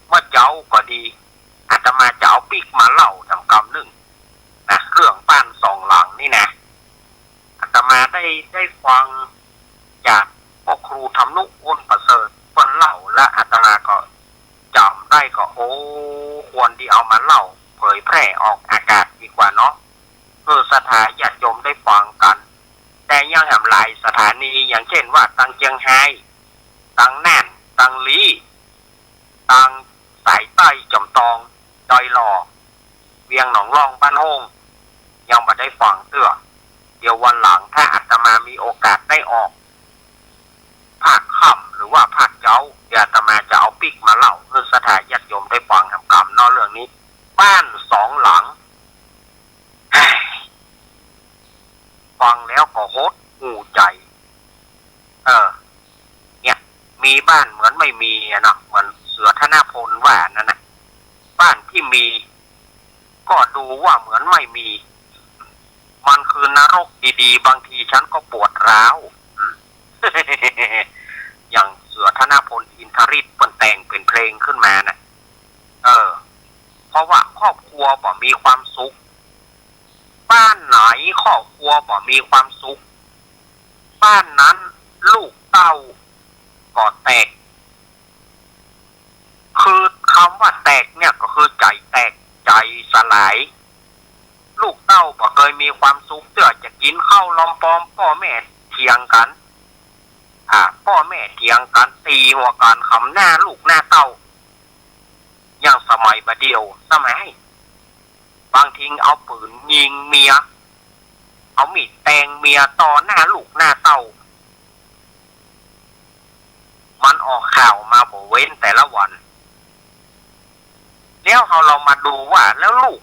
เมื่อเจ๊าก็ดี อาตมาจะเอาปิ๊กมาเล่าแถมกำนึ่งนะ เรื่องบ้านสองหลังนี่นะ อาตมาได้ ได้ฟังจากพ่อครูธรรมนุ อ้นประเสริฐ เปิ้นเล่า และอาตมาก็จ๋ำได้ก็ โอ้ ควรดีเอามาเล่าเผยแพร่ออกอากาศดีกว่าเนาะ หื้อศรัทธาญาติโยมได้ฟังกั๋น แต่ยังแหมหลายสถานี อย่างเช่นว่าตังเจียงฮาย ตังน่าน ตังลี้ ตังสายใต้จ๋อมตอง ดอยหล่อ เวียงหนองล่อง บ้านโฮ่ง ยังบ่ได้ฟังเตื้อ เดี๋ยววันหลังถ้าอาตมามีโอกาสได้ออก ภาคค่ำหรือว่าภาคเจ๊า เดี๋ยวอาตมาจะเอาปิ๊กมาเล่าหื้อศรัทธาญาติโยมได้ฟังแถมกำเนาะเรื่องนี้ บ้านสองหลัง ฟังแล้วก็หดหู่ใจ๋ เออ เนี่ย มีบ้านเหมือนไม่มีอะเนาะ เหมือนเสือธนพลว่านั้นน่ะ บ้านที่มี ก็ดูว่าเหมือนไม่มี มันคือนรกดีๆ บางทีฉันก็ปวดร้าว อืม อย่างเสือธนพล อินทริศ เปิ้นแต่งเป๋นเพลงขึ้นมาน่ะ เออ เพราะว่าครอบครัวบ่มีความสุข บ้านไหนครอบครัวบ่มีความสุข บ้านนั้นลูกเต้าก็แตก คือคำว่าแตกเนี่ยก็คือใจ๋แตก ใจ๋สลาย ลูกเต้าบ่เกยมีความสุขเตื้อ จะกิ๋นข้าวลอมปอม ป้อแม่เถียงกั๋น อ่า ป้อแม่เถียงกั๋น ตี๋หัวกั๋น ขำหน้าลูกหน้าเต้า อย่างสมัยบ่าเดี่ยว สมัย บางทีเอาปืนยิงเมีย เอามีดแตงเมียต่อหน้าลูกหน้าเต้า มันออกข่าวมาบ่เว้นแต่ละวัน แล้วเฮาลองมาดูว่า แล้วลูก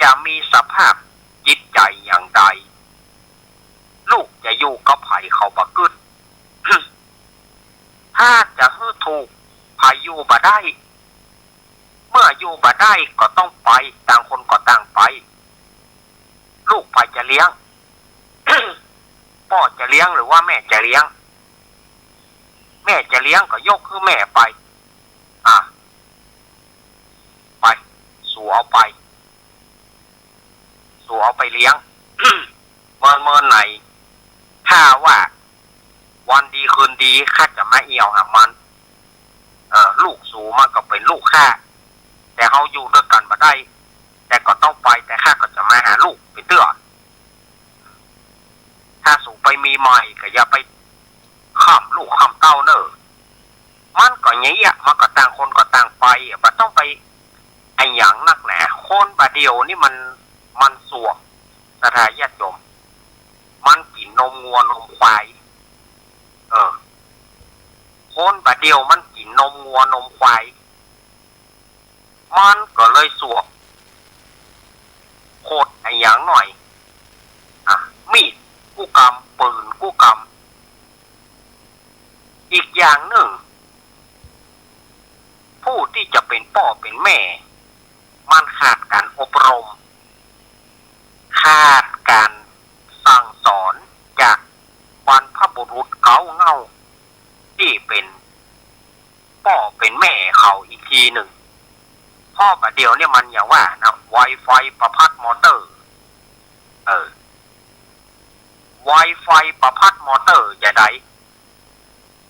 จะมีสภาพจิตใจ๋อย่างใด ลูกจะอยู่กับใผเขาบ่กึ๊ด ถ้าจะหื้อถูก ใผอยู่บ่ได้ เมื่ออยู่บ่ได้ก็ต้องไป ต่างคนก็ต่างไป ลูกใผจะเลี้ยง ป้อจะเลี้ยงหรือว่าแม่จะเลี้ยง แม่จะเลี้ยงก็ยกหื้อแม่ไป อ่ะ ไป สูเอาไป สูเอาไปเลี้ยง เมินเมินไหน ถ้าว่าวันดีคืนดีข้าจะมาเอี่ยวหามัน เออ ลูกสูมันก็เป๋นลูกข้า แต่เฮาอยู่ตวยกั๋นบ่ได้ แต่ก็ต้องไป แต่ข้าก็จะมาหาลูกเป๋นเตื้อ ถ้าสูไปมีใหม่ก็อย่าไป ค้ำลูกค้ำเต้าเน่อ มันก็อย่างเงี้ย มันก็ต่างคนก็ต่างไปอะ บ่ต้องไปอะหยังนักหนา คนบ่าเดี่ยวนี่มัน มันส่วง ศรัทธาญาติโยม มันกิ๋นนมงัวนมควาย เออ คนบ่าเดี่ยวมันกิ๋นนมงัวนมควาย มันก็เลยส่วง ขดอะหยังหน่อย อ่ะ มีดกู้กำ ปืนกู้กำ อีกอย่างนึ่ง ผู้ตี้จะเป๋นป้อเป๋นแม่ มันขาดก๋านอบรม ขาดก๋านสั่งสอนจากบรรพบุรุษเก๊าเง่า ตี้เป๋น ป้อเป๋นแม่เขาอีกทีนึ่ง เพราะบ่าเดี่ยวเนี่ยมันอย่างว่านะ ไวไฟประพัดมอเตอร์ เออ ไวไฟประพัดมอเตอร์จะใด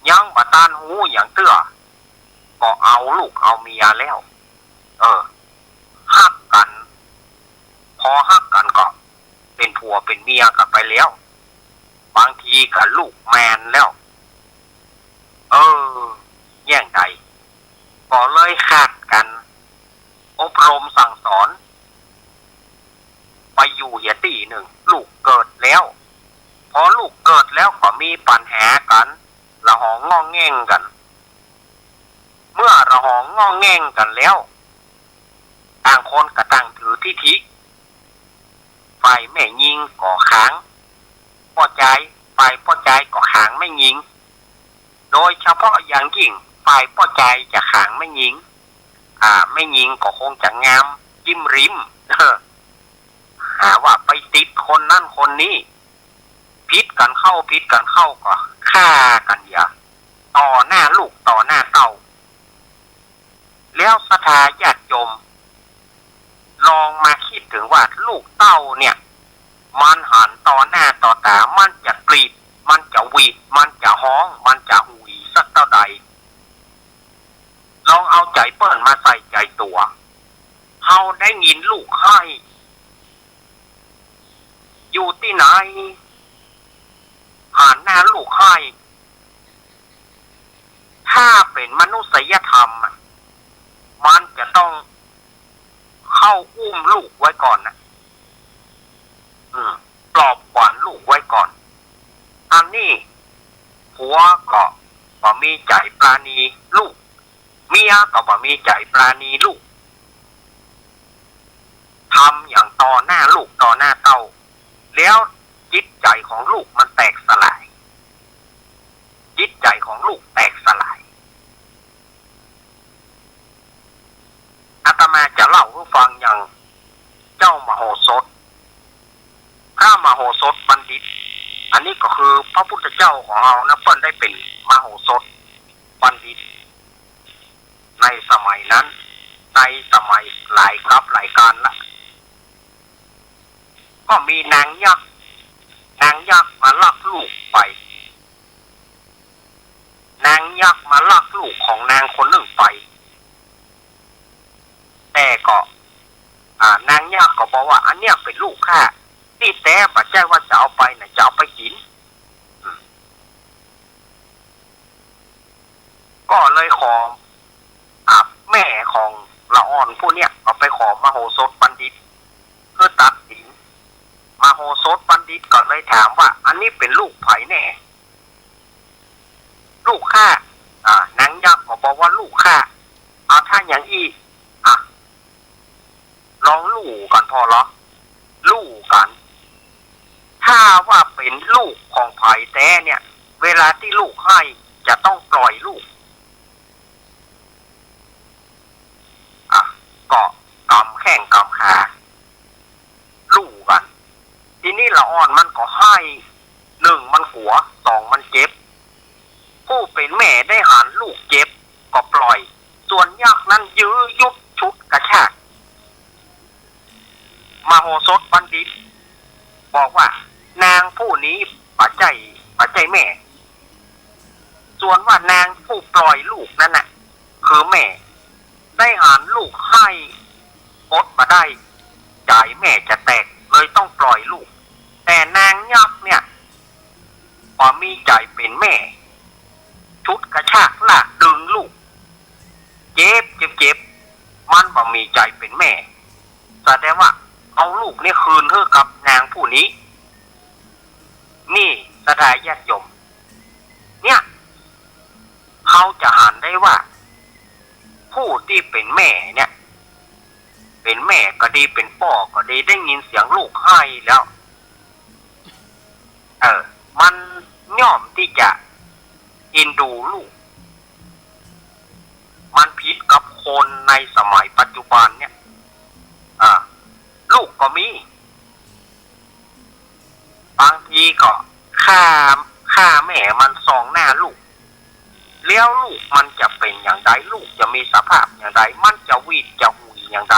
ยังบ่ตันฮู้หยังเตื้อ ก็เอาลูกเอาเมียแล้ว เออ ฮักกั๋น พอฮักกั๋นก็เป๋นผัวเป๋นเมียกั๋นไปแล้ว บางทีก็ลูกแมนแล้ว เออ แย่งใด ก็เลยขาดก๋านอบรมสั่งสอน ไปอยู่เหียตี้นึ่ง ลูกเกิดแล้ว พอลูกเกิดแล้วก็มีปัญหากั๋น ระหองง่องแง่งกั๋น เมื่อระหองง่องแง่งกั๋นแล้ว ต่างคนก็ต่างถือทิฐิ ฝ่ายแม่ญิงก็ขางป้อจาย ฝ่ายป้อจายก็ขางแม่ญิง โดยเฉพาะอย่างยิ่งฝ่ายป้อจายจะขางแม่ญิง อ่า แม่ญิงก็คงจะงามจิ้มริม หาว่าไปติดคนนั้นคนนี้ ผิดกั๋นเข้า ผิดกั๋นเข้าก็ฆ่ากั๋นเหีย ต่อหน้าลูกต่อหน้าเต้า แล้วศรัทธาญาติโยม ลองมาคิดเถิงว่าลูกเต้าเนี่ย มันหันต่อหน้าต่อต๋า มันจะกรีด มันจะหวีด มันจะฮ้อง มันจะหุยสักเต้าใด ลองเอาใจ๋เปิ้นมาใส่ใจ๋ตั๋ว เฮาได้ยินลูกไห้ อยู่ตี้ไหน หันหน้าลูกไห้ ถ้าเป๋นมนุษยธรรมอะ มันจะต้องเข้าอุ้มลูกไว้ก่อนนะ อืม ปลอบขวัญลูกไว้ก่อน อันนี้ผัวก็บ่มีใจ๋ปราณีลูก เมียก็บ่มีใจ๋ปราณีลูก ทำอย่างต่อหน้าลูกต่อหน้าเต้า แล้วจิตใจ๋ของลูกมันแตกสลาย จิตใจ๋ของลูกแตกสลาย อาตมาจะเล่าหื้อฟังอย่างเจ้ามโหสถ พระมโหสถบัณฑิต อันนี้ก็คือพระพุทธเจ้าของเฮานะ เปิ้นได้เป๋นมโหสถบัณฑิต ในสมัยนั้น ในสมัยหลายกัลหลายก๋าลละ ก็มีนางยักษ์ นางยักษ์มาลักลูกไป นางยักษ์มาลักลูกของนางคนนึ่งไป แต่ก็ อ่า นางยักษ์ก็บอกว่า อันเนี้ยเป๋นลูกข้า ตี้แต๊บ่ใจ้ว่าจะเอาไปนะ จะเอาไปกิ๋น อืม ก็เลยขอ อ่ะ แม่ของละอ่อนผู้เนี้ย ก็ไปขอมโหสถบัณฑิต เพื่อตัดสิน มโหสถบัณฑิตก็เลยถามว่า อันนี้เป๋นลูกใผแน่ ลูกข้า อ่า นางยักษ์ก็บอกว่าลูกข้า เอาถ้าอย่างอี้ อ่ะ ลองลู่กั๋นผ่อเหรอ ลู่กั๋น ถ้าว่าเป๋นลูกของใผแต๊เนี่ย เวลาตี้ลูกไห้จะต้องปล่อยลูก อ่ะ ก็กำแข้งกำขา ลู่กั๋น ตาอ่อนมันก็ไห้ นึ่งมันกั๋ว สองมันเจ็บ ผู้เป๋นแม่ได้หันลูกเจ็บก็ปล่อย ส่วนยักษ์นั้นยื้อยุดฉุดกระชาก มโหสถบัณฑิตบอกว่า นางผู้นี้บ่ใจ้ บ่ใจ้แม่ ส่วนว่านางผู้ปล่อยลูกนั้นน่ะ คือแม่ ได้หันลูกไห้อดบ่ได้ ใจ๋แม่จะแตก เลยต้องปล่อยลูก แต่นางยักษ์เนี่ย บ่มีใจ๋เป๋นแม่ ฉุดกระชากลากดึงลูก เจ็บ เจ็บ เจ็บ มันบ่มีใจ๋เป๋นแม่ แสดงว่าเอาลูกนี่คืนหื้อกับนางผู้นี้ นี่ศรัทธาญาติโยม เนี่ย เฮาจะหันได้ว่า ผู้ตี้เป๋นแม่เนี่ย เป๋นแม่ก็ดี เป๋นป้อก็ดี ได้ยินเสียงลูกไห้แล้ว เออ มันย่อมตี้จะเอ็นดูลูก มันผิดกับคนในสมัยปัจจุบันเนี่ย อ่า ลูกก็มี บางทีก็ฆ่า ฆ่าแม่มันส่องหน้าลูก แล้วลูกมันจะเป๋นอย่างใด ลูกจะมีสภาพอย่างใด มันจะหวีดจะหุยอย่างใด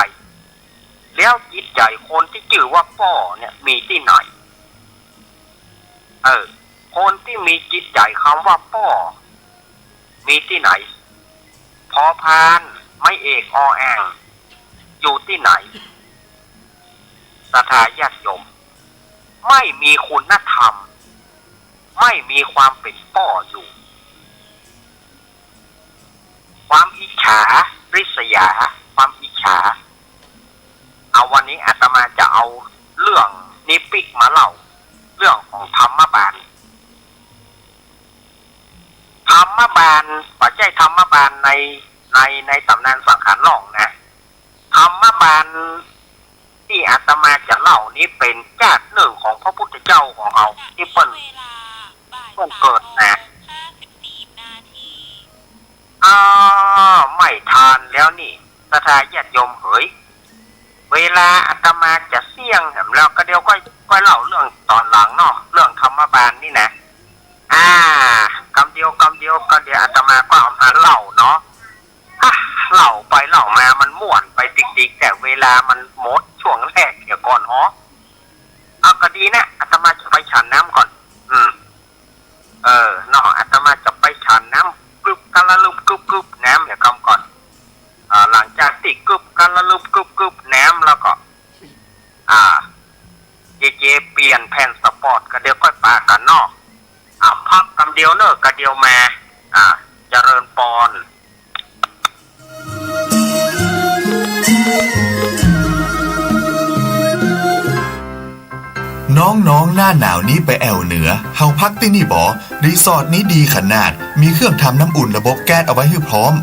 แล้วจิตใจ๋คนตี้จื้อว่าป้อเนี่ยมีตี้ไหน เออ คนตี้มีจิตใจ๋กำว่าป้อ มีตี้ไหน พอพาน ไม้เอก ออแอ่ง อยู่ตี้ไหน ศรัทธาญาติโยม ไม่มีคุณธรรม ไม่มีความเป๋นป้ออยู่ ความอิจฉาริษยา ความอิจฉา เอา วันนี้อาตมาจะเอาเรื่องนี้ปิ๊กมาเล่า เรื่องของธรรมบาล ธรรมบาล บ่ใจ้ธรรมบาลใน ใน ในต๋ำนานสังขารล่องนะ ธรรมบาลตี้อาตมาจะเล่านี้เป๋นจาตินึ่งของพระพุทธเจ้าของเฮา ตี้เปิ้น เปิ้นเกิดนะ อ้อ ไม่ทันแล้วนี่ ศรัทธาญาติโยมเหย เวลาอาตมาจะเสี้ยงแหมแล้ว ก็เดี๋ยวก้อย ก้อยเล่าเรื่องต๋อนหลังเนาะ เรื่องธรรมบาลนี่นะ อ่า กำเดียว กำเดียว กำเดียว อาตมาก็เอามาเล่าเนาะ อ่ะ เล่าไปเล่ามามันม่วนไปติ๊กๆ แต่เวลามันหมดช่วงแรกเสียก่อนฮอ เอา ก็ดีนะ อาตมาจะไปฉันน้ำก่อน อืม เออ เนาะ อาตมาจะไปฉันน้ำ กึบกะละลึบกึบกึบน้ำเสียก่อน อ่า หลังจากตี้กึบกะละลึบกึบกึบน้ำแล้วก็ อ่า เจเจเปลี่ยนแผ่นสปอต ก็เดี๋ยวก้อยปะกั๋นเนาะ อ่า พักกำเดียวเนอะ ก็เดี๋ยวมา อ่า เจริญปอน น้องๆ หน้าหนาวนี้ไปแอ่วเหนือ เฮาพักตี้นี่บ่ รีสอร์ทนี้ดีขนาด มีเครื่องทำน้ำอุ่นระบบแก๊สเอาไว้หื้อพร้อม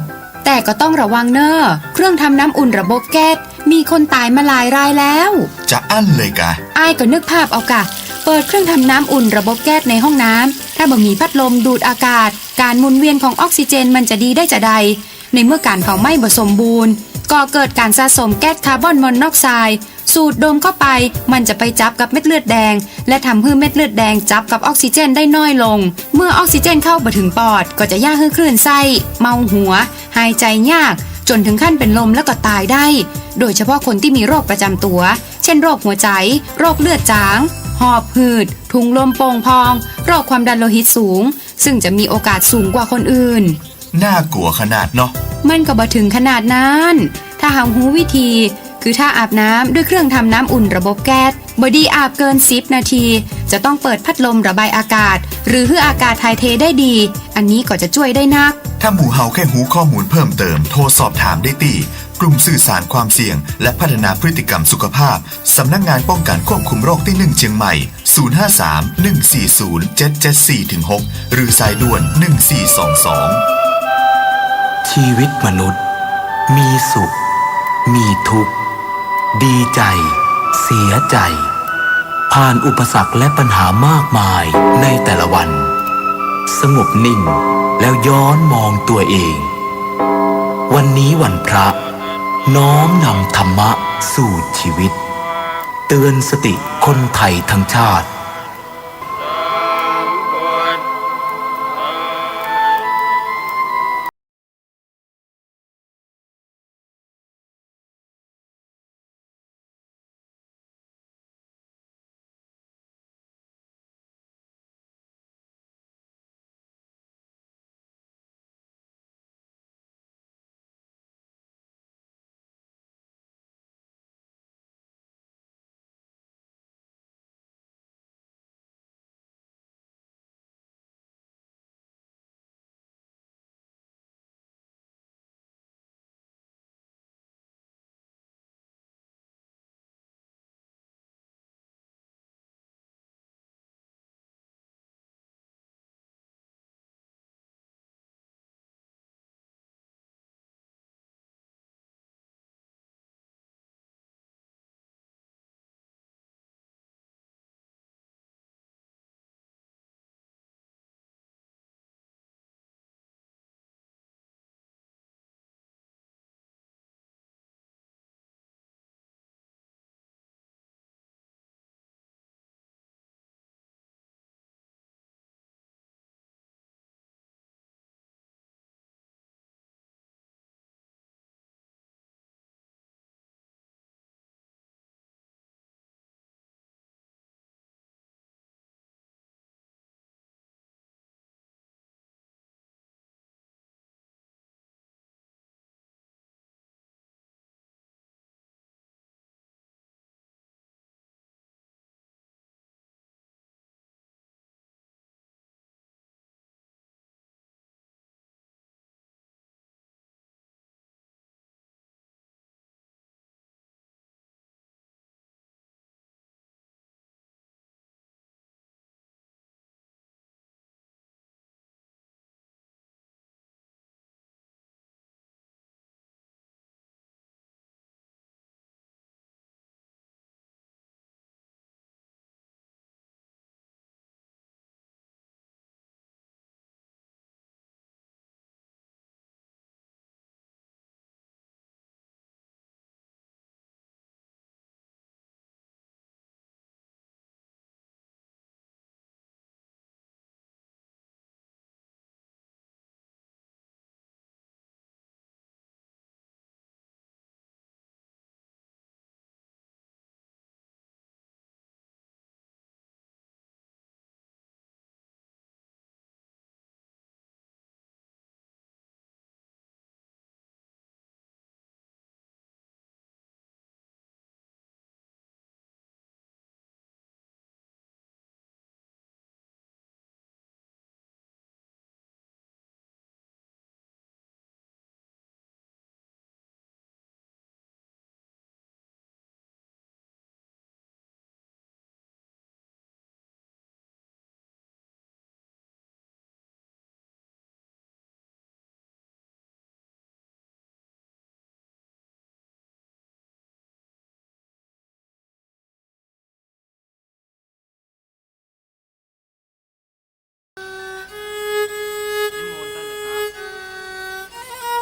แต่ก็ต้องระวังเน่อ เครื่องทำน้ำอุ่นระบบแก๊ส มีคนต๋ายมาหลายรายแล้ว จะอั้นเลยกา อ้ายก็นึกภาพเอากา เปิดเครื่องทำน้ำอุ่นระบบแก๊สในห้องน้ำ ถ้าบ่มีพัดลมดูดอากาศ ก๋านหมุนเวียนของออกซิเจนมันจะดีได้จาใด ในเมื่อก๋านเผาไหม้บ่สมบูรณ์ ก่อเกิดก๋านสะสมแก๊สคาร์บอนมอนอกไซด์ สูดดมเข้าไป มันจะไปจับกับเม็ดเลือดแดง และทำหื้อเม็ดเลือดแดงจับกับออกซิเจนได้น้อยลง เมื่อออกซิเจนเข้าบ่ถึงปอด ก็จะย่าหื้อคลื่นไส้ เมาหัว หายใจ๋ยาก จ๋นถึงขั้นเป๋นลมแล้วก็ต๋ายได้ โดยเฉพาะคนตี้มีโรคประจ๋ำตั๋ว เช่น โรคหัวใจ๋ โรคเลือดจ๋าง หอบหืด ถุงลมโป่งพอง โรคความดันโลหิตสูง ซึ่งจะมีโอกาสสูงกว่าคนอื่น น่ากลัวขนาดเนาะ มันก็บ่ถึงขนาดนั้น ถ้าเฮาฮู้วิธี คือถ้าอาบน้ำด้วยเครื่องทำน้ำอุ่นระบบแก๊ส บ่ดีอาบเกินสิบนาที จะต้องเปิดพัดลมระบายอากาศ หรือหื้ออากาศถ่ายเทได้ดี อันนี้ก็จะจ้วยได้นัก ถ้าหมู่เฮาแค่ฮู้ข้อมูลเพิ่มเติม โทรสอบถามได้ตี้ กลุ่มสื่อสารความเสี่ยง และพัฒนาพฤติกรรมสุขภาพ สำนักงานป้องกันควบคุมโรคตี้หนึ่งเจียงใหม่ ศูนย์ห้าสาม หนึ่งสี่ศูนย์ เจ็ดเจ็ดสี่ ถึง หก หรือสายด่วน หนึ่งสี่สองสอง ชีวิตมนุษย์ มีสุข มีทุกข์ ดีใจ เสียใจ ผ่านอุปสรรคและปัญหามากมายในแต่ละวัน สงบนิ่งแล้วย้อนมองตัวเอง วันนี้วันพระ น้อมนำธรรมะสู่ชีวิต เตือนสติคนไทยทั้งชาติ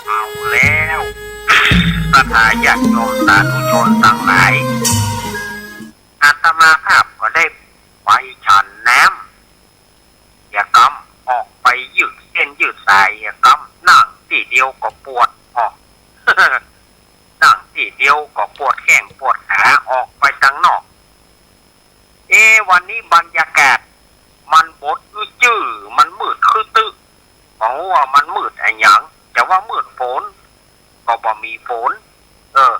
เอาแล้ว ศรัทธาญาติโยมสาธุชนตังหลาย อาตมาภาพก็ได้ไปฉันน้ำ เหียกำ ออกไปยืดเส้นยืดสาย เหียกำ นั่งตี้เดียวก็ปวด อ้อ นั่งตี้เดียวก็ปวดแข้งปวดขา ออกไปตังนอก เอ๊ะ วันนี้บรรยากาศมันบดอึดจื้อ มันมืดคือตึ๊ บ่ฮู้ว่ามันมืดอะหยัง จะว่ามืดฝนก็บ่มีฝน เออ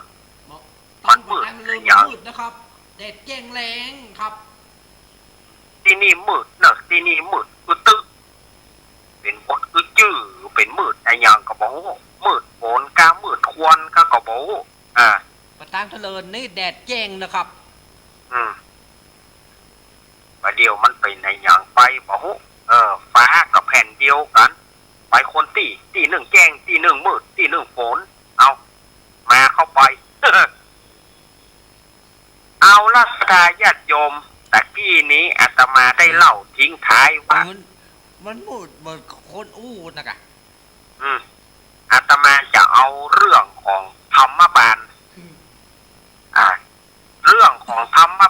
มันมืดอะหยัง มืดนะครับ แดดแจ้งแล้งครับ ตี้นี่มืดเนอะ ตี้นี่มืดคือตึ๊ เป๋นบดคือจื้อ เป๋นมืดอะหยังก็บ่ฮู้ มืดฝนกา มืดควันกาก็บ่ฮู้ อ่า ประตางเถลินนี่แดดแจ้งนะครับ อืม บ่าเดี่ยวมันเป๋นอะหยังไปบ่ฮู้ เออ ฟ้าก็แผ่นเดียวกั๋น ไปคนตี้ ตี้นึ่งแจ้ง ตี้นึ่งมืด ตี้นึ่งฝน เอา มาเข้าไป เอาละ ศรัทธาญาติโยม ตะกี้นี้อาตมาได้เล่าทิ้งท้ายว่า มัน มันมืดเหมือนคนอู้นะกะ อืม อาตมาจะเอาเรื่องของธรรมบาล อืม อ่า เรื่องของธรรม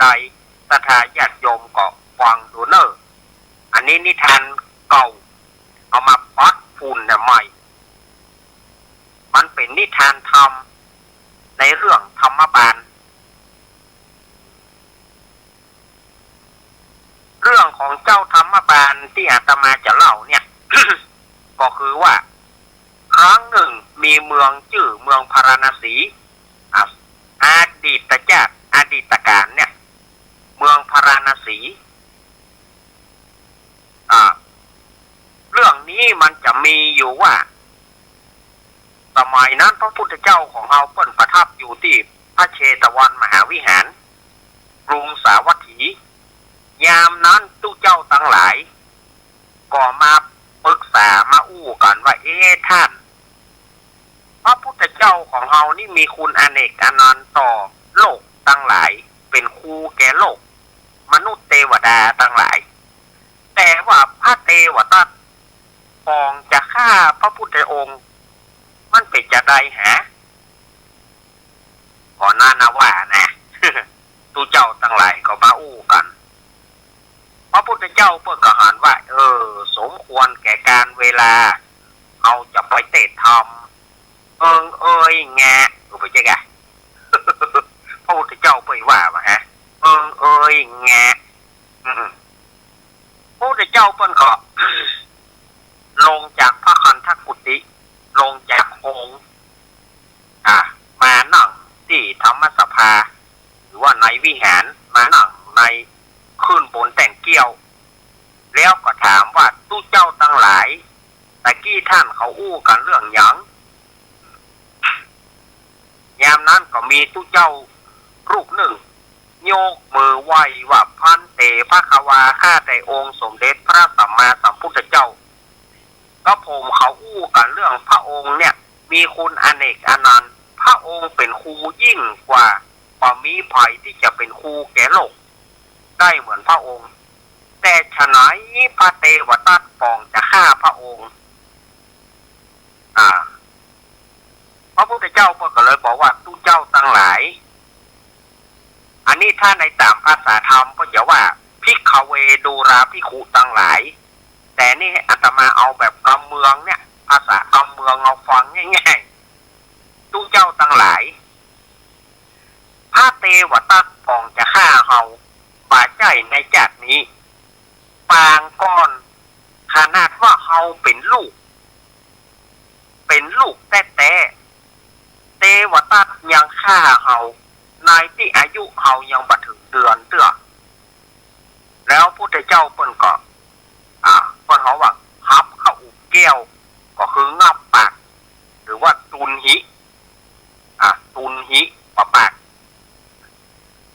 ใด ศรัทธาญาติโยมก็ฟังดูเน่อ อันนี้นิทานเก่า เอามาปัดฝุ่นน่ะใหม่ มันเป๋นนิทานธรรม ในเรื่องธรรมบาล เรื่องของเจ้าธรรมบาลตี้อาตมาจะเล่าเนี่ย ก็คือว่า ครั้งหนึ่งมีเมืองจื้อเมืองพาราณสี อ่ะ อดีตจาติ อดีตกาลเนี่ย เมืองพาราณสี อ่า เรื่องนี้มันจะมีอยู่ว่า สมัยนั้นพระพุทธเจ้าของเฮาเปิ้นประทับอยู่ตี้พระเชตวันมหาวิหาร กรุงสาวัตถี ยามนั้นตุ๊เจ้าตังหลาย ก็มาปรึกษามาอู้กั๋นว่า เอ๊ะ ท่าน พระพุทธเจ้าของเฮานี่มีคุณอเนกอนันต์ต่อโลกตังหลาย เป๋นครูแก่โลก มนุษย์เตวดาตังหลาย แต่ว่าพระเตวทัตปองจะฆ่าพระพุทธองค์ มันเป๋นจาใดหา ก็นานาว่านะ ตุ๊เจ้าตังหลายก็มาอู้กั๋น พระพุทธเจ้าเปิ้นก็หันว่า เออ สมควรแก่กาลเวลา เฮาจะไปเตศน์ธรรม เอิงเอยแงะ เออ ไปเจ๊กะ พระพุทธเจ้าเปิ้นว่าว่าฮะ เอิงเอยแงะ อืม พระพุทธเจ้าเปิ้นก็ ลงจากพระคันธกุฏิ ลงจากโฮง อ่า มานั่งตี้ธรรมสภา หรือว่าในวิหาร มานั่งในขึ้นบนแต้งเกี้ยว แล้วก็ถามว่า ตุ๊เจ้าตังหลาย ตะกี้ท่านเขาอู้กั๋นเรื่องหยัง ยามนั้นก็มีตุ๊เจ้ารูปหนึ่ง ยกมือไหว้ว่า ภันเต ภะคะวา ข้าแต่องค์สมเด็จพระสัมมาสัมพุทธเจ้า กระผมเขาอู้กั๋นเรื่องพระองค์เนี่ย มีคุณอเนกอนันต์ พระองค์เป๋นครูยิ่งกว่า บ่มีใผตี้จะเป๋นครูแก่โลก ได้เหมือนพระองค์ แต่ฉะไหนพระเตวทัตปองจะฆ่าพระองค์ อ่า พระพุทธเจ้าเปิ้นก็เลยบอกว่า ตุ๊เจ้าตังหลาย อันนี้ถ้าในต๋ามภาษาธรรมก็จะว่า ภิกขเว ดูราภิกขุตังหลาย แต่นี่อาตมาเอาแบบกำเมืองเนี่ย ภาษากำเมืองเอาฟังง่ายๆ ตุ๊เจ้าตังหลาย พระเตวทัตปองจะฆ่าเฮา บ่ใจ้ในจาตินี้ ปางก่อน ขนาดว่าเฮาเป๋นลูก เป๋นลูกแต๊ๆ เตวทัตยังฆ่าเฮา ในตี้อายุเฮายังบ่เถิงเดือนเตื้อ แล้วพุทธเจ้าเปิ้นก็ อ่า เปิ้นฮ้องว่า หับเข้าอุแก้ว ก็คืองับปาก หรือว่าตุนหิ อ่า ตุนหิ ปะปาก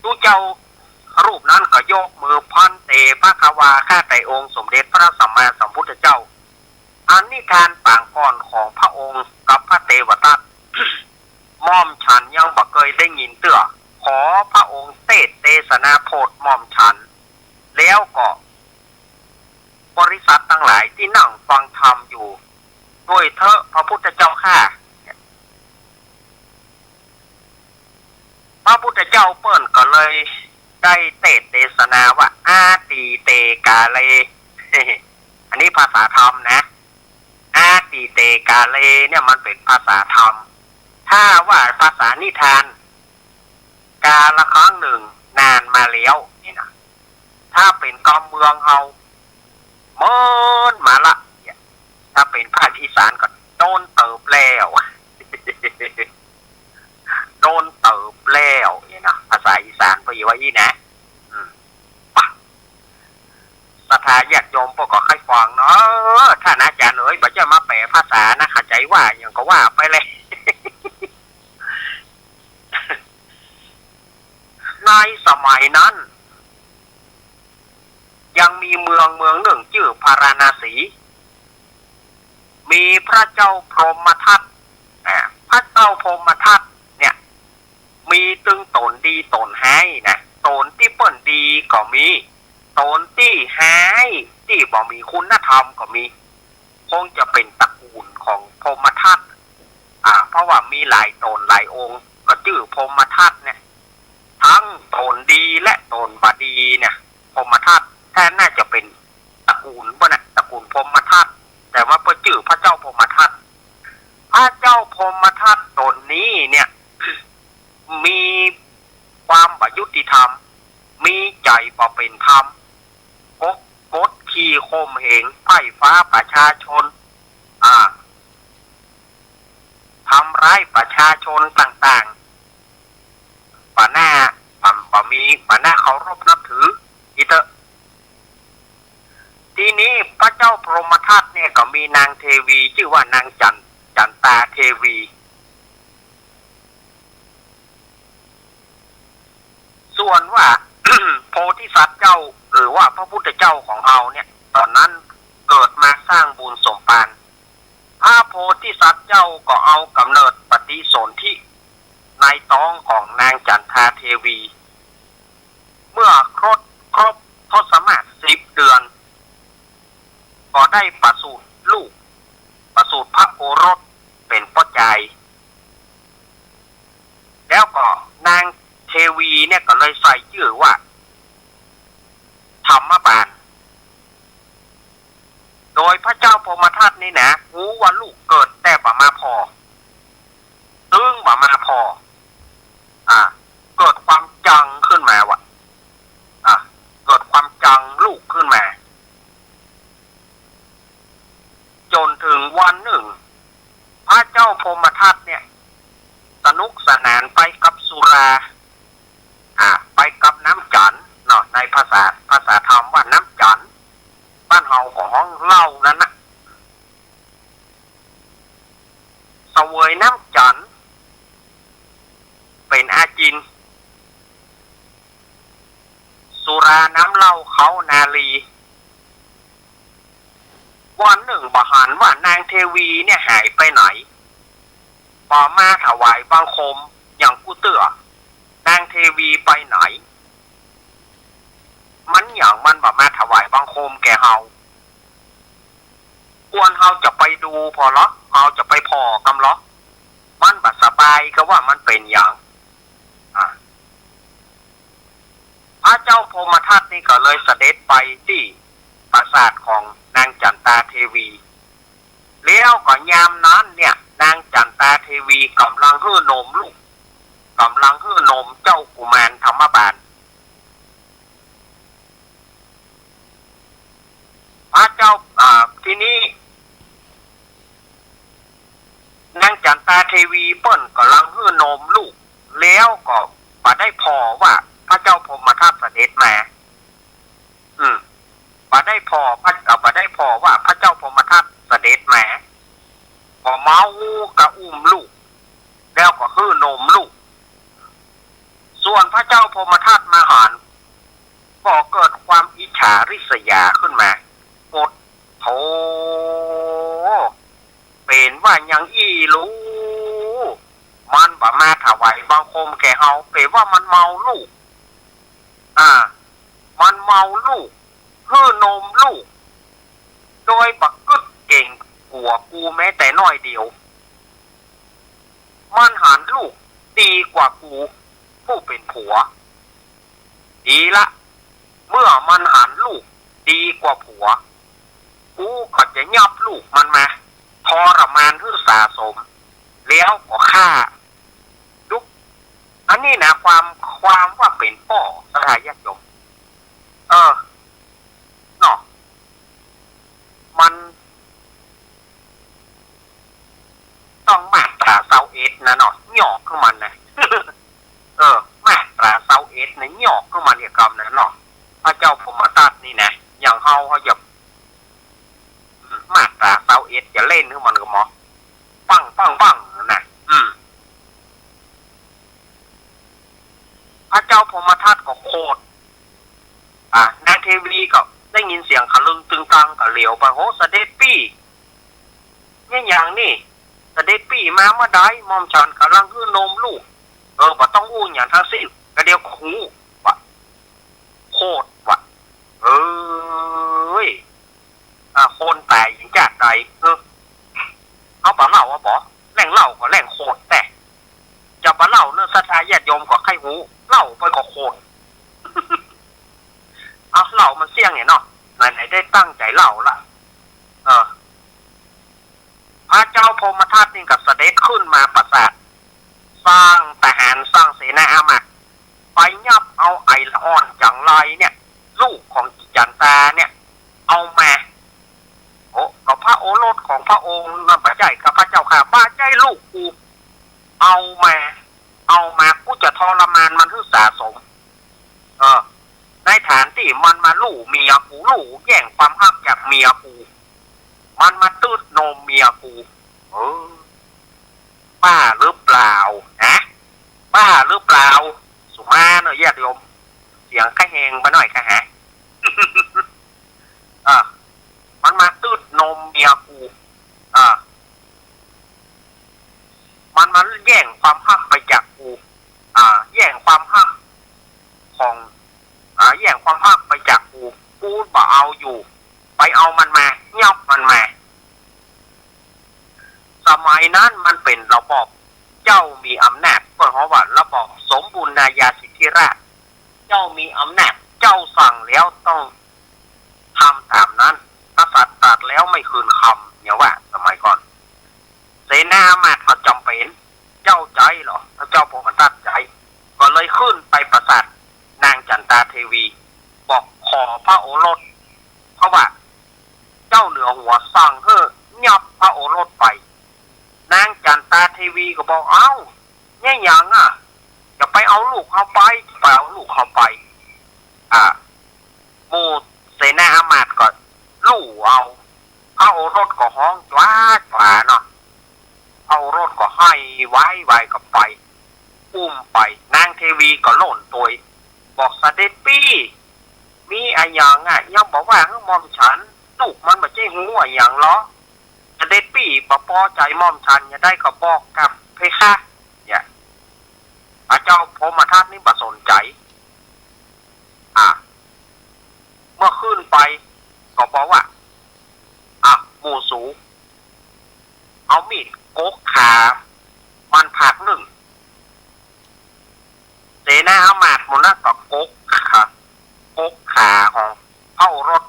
ตุ๊เจ้ารูปนั้นก็ยกมือ ภันเต ภะคะวา ข้าแต่องค์สมเด็จพระสัมมาสัมพุทธเจ้า อันนิทานปางก่อนของพระองค์กับพระเตวทัต หม่อมฉันยังบ่เกยได้ยินเตื้อ ขอพระองค์เตสน์เตสนาโผดหม่อมฉัน แล้วก็บริษัทตังหลายตี้นั่งฟังธรรมอยู่ ด้วยเต๊อะพระพุทธเจ้าข้า พระพุทธเจ้าเปิ้นก็เลยได้เตสน์เตสนาว่า อาตีเตกาเล อันนี้ภาษาธรรมนะ อาตีเตกาเลเนี่ยมันเป๋นภาษาธรรม ถ้าว่าภาษานิทาน กาลครั้งหนึ่งนานมาแล้วนี่นะ ถ้าเป๋นกำเมืองเฮา เมินมาละเนี่ย ถ้าเป๋นภาคอีสานก็โดนเติบแล้ว โดนเติบแล้วเนี่ยนะ ภาษาอีสานเปิ้นว่าอี้นะ อืม ปะ ศรัทธาญาติโยมพวกก็ใค่ฟังเนาะ ท่านอาจารย์เอ๋ย บ่ใจ้มาแป๋ภาษานะ เข้าใจ๋ว่าหยังก็ว่าไปเลย ในสมัยนั้น ยังมีเมืองเมืองหนึ่งจื้อพาราณสี มีพระเจ้าพรหมทัต อ่า พระเจ้าพรหมทัตเนี่ย มีตึงต๋นดีต๋นฮ้ายนะ ต๋นตี้เปิ้นดีก็มี ต๋นตี้ฮ้ายตี้บ่มีคุณธรรมก็มี คงจะเป๋นตระกูลของพรหมทัต อ่า เพราะว่ามีหลายต๋นหลายองค์ ก็จื้อพรหมทัตเนี่ย ทั้ง ต๋นดีและต๋นบ่ดีเนี่ย พรหมทัตแท้น่าจะเป๋นตระกูลบ่นะ ตระกูลพรหมทัต แต่ว่าเปิ้นจื้อพระเจ้าพรหมทัต พระเจ้าพรหมทัตต๋นนี้เนี่ย มีความบ่ยุติธรรม มีใจ๋บ่เป๋นธรรม กด กดขี่ข่มเหง ป้ายฟ้าประชาชน อ่า ทำร้ายประชาชนต่างๆ บ่น่า บ่ บ่มี บ่น่าเคารพนับถือ อีเต๊อะ ทีนี้พระเจ้าพรหมทัตเนี่ยก็มีนางเทวีจื้อว่านางจัน จันตาเทวี ส่วนว่า โพธิสัตว์เจ้า หรือว่าพระพุทธเจ้าของเฮาเนี่ย ต๋อนนั้นเกิดมาสร้างบุญสมภาร พระโพธิสัตว์เจ้าก็เอาก๋ำเนิดปฏิสนธิในต๊องของนางจันตาเทวี เมื่อครบ ครบทศมาศสิบเดือน ก็ได้ประสูติลูก ประสูติพระโอรสเป๋นป้อจาย แล้วก็นางเทวีเนี่ยก็เลยใส่จื้อว่าธรรมบาล โดยพระเจ้าพรหมทัตนี่นะ ฮู้ว่าลูกเกิดแต่บ่มาผ่อ ตึงบ่มาผ่อ อ่า เกิดความจังขึ้นมาว่ะ อ่า เกิดความจังลูกขึ้นมา จ๋นเถิงวันนึ่ง พระเจ้าพรหมทัตเนี่ย สนุกสนานไปกับสุรา อ่า ไปกับน้ำจั๋นเนาะ ในภาษา ภาษาธรรมว่าน้ำจั๋น บ้านเฮาก็ฮ้องเหล้านั้นนะ เสวยน้ำจั๋น เป๋นอาจิน สุราน้ำเหล้าเค้านารี วันนึ่งบ่หันว่านางเทวีเนี่ยหายไปไหน บ่มาถวายบังคมหยังกู้เตื้อ นางเทวีไปไหน มันหยังมันบ่มาถวายบังคมแก่เฮา ควรเฮาจะไปดูผ่อลอ เฮาจะไปผ่อกำลอ มันบ่สบายก็ว่ามันเป๋นหยัง อ่ะ พระเจ้าพรหมทัตนี่ก็เลยเสด็จไปตี้ปราสาทของนางจันตาเทวี แล้วก็ยามนั้นเนี่ย นางจันตาเทวีก่ำลังหื้อนมลูก ก่ำลังหื้อนมเจ้ากุมารธรรมบาล พระเจ้า อ่า ทีนี้ นางจันตาเทวีเปิ้นก่ำลังหื้อนมลูก แล้วก็บ่ได้ผ่อว่าพระเจ้าพรหมทัตเสด็จมา อืม บ่ได้ผ่อ พระ ก็บ่ได้ผ่อว่าพระเจ้าพรหมทัตเสด็จมา ก็เมากะอุ้มลูก แล้วก็หื้อนมลูก ส่วนพระเจ้าพรหมทัตมาหัน ก็เกิดความอิจฉาริษยาขึ้นมา โอดโธ่ เป๋นว่าหยังอี้ลู มันบ่มาถวายบังคมแก่เฮา เป๋นว่ามันเมาลูก อ่า มันเมาลูก หื้อนมลูก โดยบ่กึ๊ดเก๋งกั๋วกูแม้แต่น้อยเดียว มันหันลูกดีกว่ากูผู้เป๋นผัว ดีละ เมื่อมันหันลูกดีกว่าผัว กูก็จะยับลูกมันมา ทรมานหื้อสาสม แล้วก็ฆ่า ดู อันนี้นะ ความ ความว่าเป๋นป้อ ศรัทธาญาติโยม เออ เนาะ มัน ต้องมาตราซาวเอ็ดนะเนาะ หยอกของมันนะ เออ มาตราซาวเอ็ดนะ หยอกของมันเนี่ยกำนะเนาะ พระเจ้าพรหมทัตนี่นะ อย่างเฮา เฮาจะ อืม มาตราซาวเอ็ดจะเล่นของมันก็หมอ ปัง ปัง ปัง นะ อืม พระเจ้าพรหมทัตก็โขด อ่ะ นางเทวีก็ได้ยินเสียงขะลึงตึงตังก็เหลียวไป โห เสด็จปี้ แม่นหยังนี่ เสด็จปี้มาเมื่อใด หม่อมฉันก่ำลังหื้อนมลูก เออ บ่ต้องอู้หยังทั้งสิ้น กะเดียวก็ฮู้ ว่ะ โขด ว่ะ เอ้ย อ่ะ คนต๋ายหยังจาติใด เออ เฮาบ่เล่าอะบ่ แหล่งเล่าก็แหล่งโขดแต๊ จะบ่เล่าเนาะ ศรัทธาญาติโยมก็ใค่ฮู้ เล่าไปก็โข งเนี่ยเนาะ ไหนๆ ได้ตั้งใจ๋เล่าละ เออ พระเจ้าพรหมทัตนี่ก็เสด็จขึ้นมาปราสาท สร้างทหาร สร้างเสนาอามาตย์ ไปยับเอาไอ้ละอ่อนจังไรเนี่ย ลูกของอีจั๋นตาเนี่ย เอามา โอ้ ก็พระโอรสของพระองค์นั้นบ่ใจ้ ข้าพเจ้าข้า บ่ใจ้ลูกกู เอามา เอามา กูจะทรมานมันหื้อสาสม เออ ในฐานตี้มันมาลู่เมียกู ลู่แย่งความฮักจากเมียกู มันมาตืดนมเมียกู เออ บ้าหรือเปล่า ฮะ บ้าหรือเปล่า สุมาเนอะญาติโยม เสียงใค่แหงไปหน่อยค่ะฮะ อ่ะ มันมาตืดนมเมียกู อ่ะ มันมาแย่งความฮักไปจากกู อ่า แย่งความฮักของ อ่า แย่งความฮักไปจากกู กูบ่เอาอยู่ ไปเอามันมา ยับมันมา สมัยนั้นมันเป๋นระบอบเจ้ามีอำนาจ เปิ้นฮ้องว่าระบอบสมบูรณาญาสิทธิราชย์ เจ้ามีอำนาจ เจ้าสั่งแล้วต้องทำต๋ามนั้น กษัตริย์ตรัสแล้วไม่คืนคำ เนี่ยว่าสมัยก่อน เสนาอามาตย์ก็จ๋ำเป๋น เจ้าใจ๋ลอ พระเจ้าพรหมทัตใจ๋ ก็เลยขึ้นไปปราสาทนางจั๋นตาเทวี บอกขอพระโอรส เพราะว่าเจ้าเหนือหัวสั่งหื้อยับพระโอรสไป นางจั๋นตาเทวีก็บอก เอ้า เนี่ยหยังอะ จะไปเอาลูกเฮาไป จะไปเอาลูกเฮาไป อ่า หมู่เสนาอามาตย์ก็ลู่เอา พระโอรสก็ฮ้องจ๊วาดจ๊วาเนาะ พระโอรสก็ไห้ไวไวก็ไป อุ้มไป นางเทวีก็โล่นตวย บอกเสด็จปี้ มีอะหยังอะ ยังบ่ว่าหื้อหม่อมฉัน ลูกมันบ่ใจ้ฮู้อะหยังลอ เสด็จปี้บ่ปอใจ๋หม่อมฉันจะใดก็บอกกำเพคะ เนี่ย พระเจ้าพรหมทัตนี่บ่สนใจ๋ อ่ะ เมื่อขึ้นไปก็บอกว่า อ่ะ หมู่สู เอามีดกกขามันผากนึ่ง เสนาอามาตย์หมู่นั้นก็กกขา กกขาของพระโอรส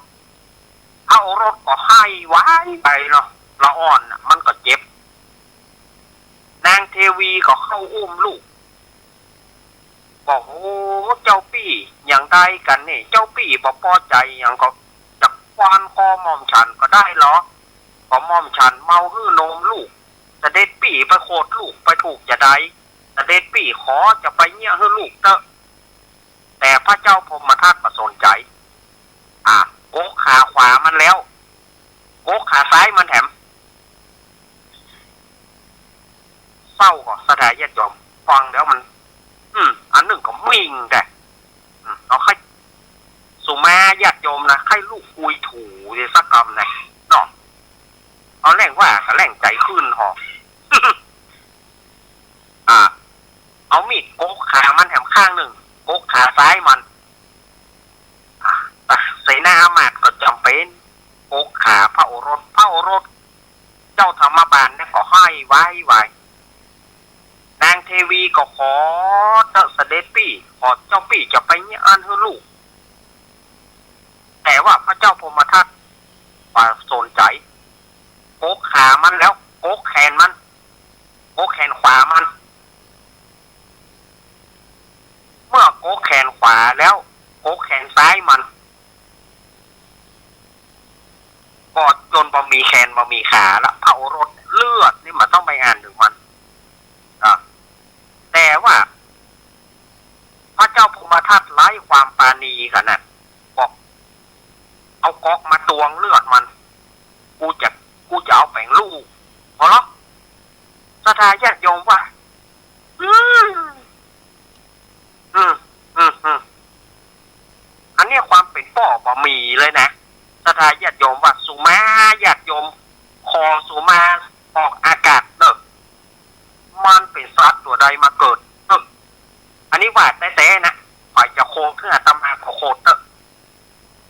พระโอรสก็ไห้ไวไวเนาะ ละอ่อนน่ะ มันก็เจ็บ นางเทวีก็เข้าอุ้มลูก บอก โอ้ เจ้าปี้ อย่างใดกั๋นนี่ เจ้าปี้บ่ปอใจ๋หยังก็จะคว้านคอหม่อมฉันก็ได้ลอ ก็หม่อมฉันเมาหื้อนมลูก เสด็จปี้ไปโขดลูกไปถูกจะใด เสด็จปี้ขอจะไปเยียะหื้อลูกเต๊อะ แต่พระเจ้าพรหมทัตบ่สนใจ๋ อ่ะ กกขาขวามันแล้ว กกขาซ้ายมันแถม เศร้าก่อศรัทธาญาติโยม ฟังแล้วมัน อืม อันนึ่งก็มิ่งแต๊ อืม เอาใค่สุมาญาติโยมนะ ใค่ลูกกุยถูเสียสักกำนะ เนาะ เอาแหล่งว่ากับแหล่งใจ๋ขึ้นหอ อ่า เอามีดกกขามันแถมข้างนึ่ง กกขาซ้ายมัน อ่า เสนาอามาตย์ก็จ๋ำเป๋น กกขาพระโอรส พระโอรส เจ้าธรรมบาลเนี่ยก็ไห้ไวไว นางเทวีก็ขอเต๊อะเสด็จปี้ ขอเจ้าปี้จะไปเยียะอั้นหื้อลูก แต่ว่าพระเจ้าพรหมทัตบ่สนใจ๋ กกขามันแล้ว กกแขนมัน กกแขนขวามัน เมื่อกกแขนขวาแล้ว กกแขนซ้ายมัน ก็จ๋นบ่มีแขนบ่มีขาละ พระโอรส เลือดนี่มันต้องไปอ่านถึงมัน อ่ะ แต่ว่า พระเจ้าพรหมทัตไร้ความปราณีขนาด บอก เอาก๊อกมาตวงเลือดมัน กูจะ กูจะเอาแป๋งลู่ พอละ ศรัทธาญาติโยมว่า อืม อืม อืม อืม อันเนี้ยความเป๋นป้อบ่มีเลยนะ ศรัทธาญาติโยมว่า สุมาญาติโยม ขอสุมาออกอากาศเต๊อะ มันเป๋นสัตว์ตั๋วใดมาเกิด เออ อันนี้ว่าแต๊ๆ นะ ใผจะโขดหื้ออาตมาก็โขดเต๊อะ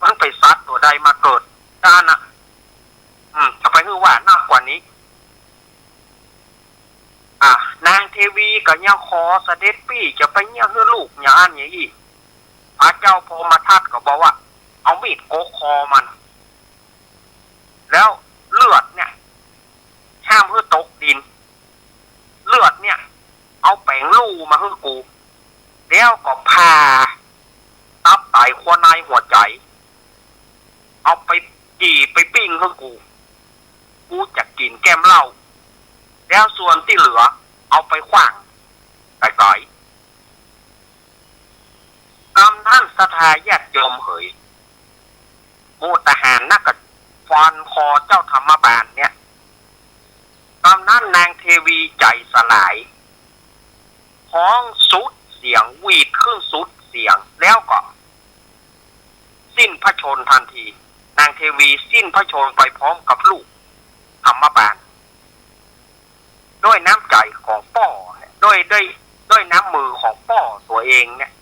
มันเป๋นสัตว์ตั๋วใดมาเกิด ด้านน่ะ อืม จะไปหื้อว่านักกว่านี้ อ่ะ นางเทวีก็ยังขอเสด็จปี้จะไปเยียะหื้อลูกอย่างอั้นอย่างอี้ พระเจ้าพรหมทัตก็บอกว่า เอามีดโกกคอมัน แล้วเลือดเนี่ย ห้ามหื้อตกดิน เลือดเนี่ย เอาแป๋งลู่มาหื้อกู แล้วก็ผ่าตับไตขั้วในหัวใจ๋ เอาไปจี่ไปปิ้งหื้อกู กูจะกิ๋นแก้มเหล้า แล้วส่วนตี้เหลือเอาไปขว้างไก๋ๆ กำนั้นศรัทธาญาติโยมเหย หมู่ทหารนักก็ฟันคอเจ้าธรรมบาลเนี่ย กำนั้นนางเทวีใจ๋สลาย ฮ้องสุดเสียง หวีดขึ้นสุดเสียง แล้วก็สิ้นพระชนม์ตันที นางเทวีสิ้นพระชนม์ไปพร้อมกับลูกธรรมบาล ด้วยน้ำใจ๋ของป้อเนี่ย ด้วย ด้วย ด้วยน้ำมือของป้อตั๋วเองเนี่ย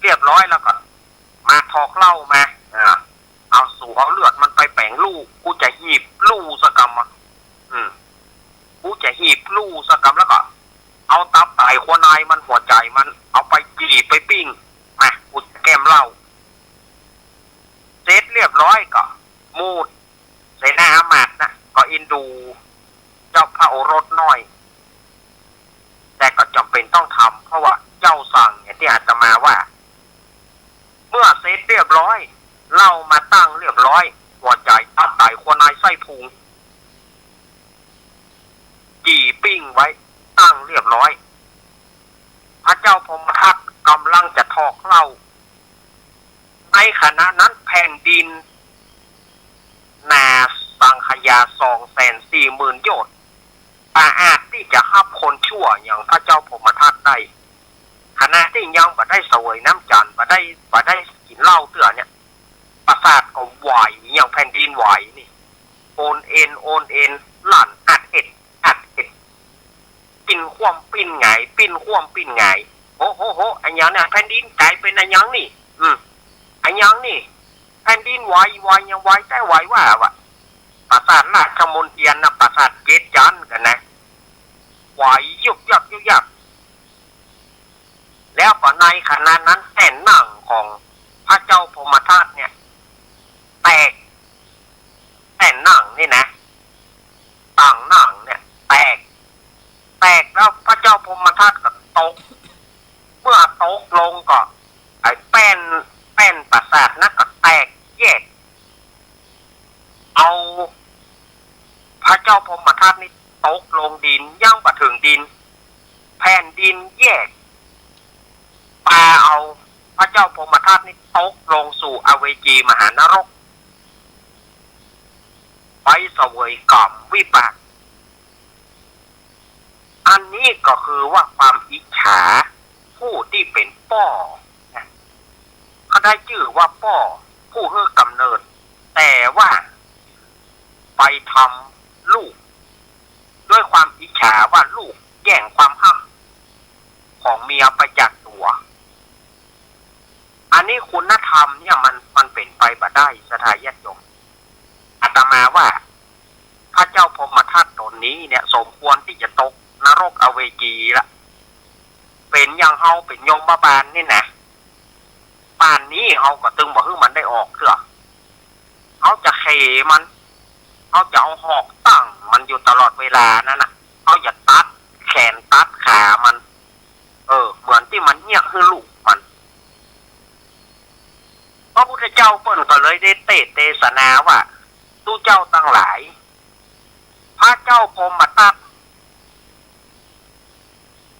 เรียบร้อยแล้วก็มาถอกเหล้ามา อ่า เอาสูเอาเลือดมันไปแป๋งลู่ กูจะหีบลู่สักกำอะ อืม กูจะหีบลู่สักกำ แล้วก็เอาตับไตขั้วในมันหัวใจ๋มันเอาไปจี่ไปปิ้ง มา กูจะแก้มเหล้า เสร็จเรียบร้อยก็หมู่เสนาอามาตย์นะ ก็เอ็นดูเจ้าพระโอรสน้อย แต่ก็จ๋ำเป๋นต้องทำ เพราะว่าเจ้าสั่ง อย่างตี้อาตมาว่า เมื่อเสร็จเรียบร้อย เหล้ามาตั้งเรียบร้อย หัวใจ๋ ตับไตขั้วในไส้พุง จี่ปิ้งไว้ตั้งเรียบร้อย พระเจ้าพรหมทัตก๋ำลังจะถอกเหล้า ในขณะนั้นแผ่นดินหนาสังขยาสองแสนสี่หมื่นโยชน์ บ่อาจตี้จะฮับคนชั่วอย่างพระเจ้าพรหมทัตได้ ขณะตี้ยังบ่ได้เสวยน้ำจันทร์ บ่ได้ บ่ได้กิ๋นเหล้าเตื้อเนี่ย ปราสาทก็ไหวอย่างแผ่นดินไหวนี่ โอนเอน โอนเอน ลั่นอัดเอ็ด อัดเอ็ด ปิ้นคว่ำปิ้นหงาย ปิ้นคว่ำปิ้นหงาย โห โห โห อะหยังเนี่ย แผ่นดินก๋ายเป๋นอะหยังนี่ อืม อะหยังนี่ แผ่นดินไหว ไหว ยังไหว แต่ไหวว่า ว่า ปราสาทราชมณเฑียรนะ ปราสาทเจ็ดจันทร์กั๋นนะ ไหวยุบยับยุบยับ แล้วก็ในขณะนั้นแต้นนั่งของพระเจ้าพรหมทัตเนี่ยแตก แต้นนั่งนี่นะ ตั๋งนั่งเนี่ยแตก แตกแล้วพระเจ้าพรหมทัตก็ตก เมื่อตกลงก็ไอ้แป้น แป้นปราสาทนั้นก็แตกแยก เอาพระเจ้าพรหมทัตนี่ตกลงดิน ยังบ่เถิงดิน แผ่นดินแยก ปาเอาพระเจ้าพรหมทัตนี่ตกลงสู่อเวจีมหานรก ไปเสวยกรรมวิบาก อันนี้ก็คือว่าความอิจฉาผู้ตี้เป๋นป้อนะ เขาได้จื้อว่าป้อผู้หื้อกำเนิด แต่ว่าไปทำลูก ด้วยความอิจฉาว่าลูกแย่งความฮักของเมียไปจากตั๋ว อันนี้คุณธรรมเนี่ยมัน มันเป๋นไปบ่ได้ ศรัทธาญาติโยม อาตมาว่า พระเจ้าพรหมทัตต๋นนี้เนี่ย สมควรตี้จะตกนรกอเวจีละ เป๋นอย่างเฮาเป๋นยมบาลนี่นะ ป่านนี้เฮาก็ตึงบ่หื้อมันได้ออกเตื้อ เฮาจะเขมัน เฮาจะเอาหอกตั้งมันอยู่ตลอดเวลานั้นนะ เฮาจะตัดแขนตัดขามัน เออ เหมือนตี้มันเยียะหื้อลูกมัน พระพุทธเจ้าเปิ้นก็เลยได้เตสน์เตสนาว่า ตุ๊เจ้าตังหลาย พระเจ้าพรหมทัต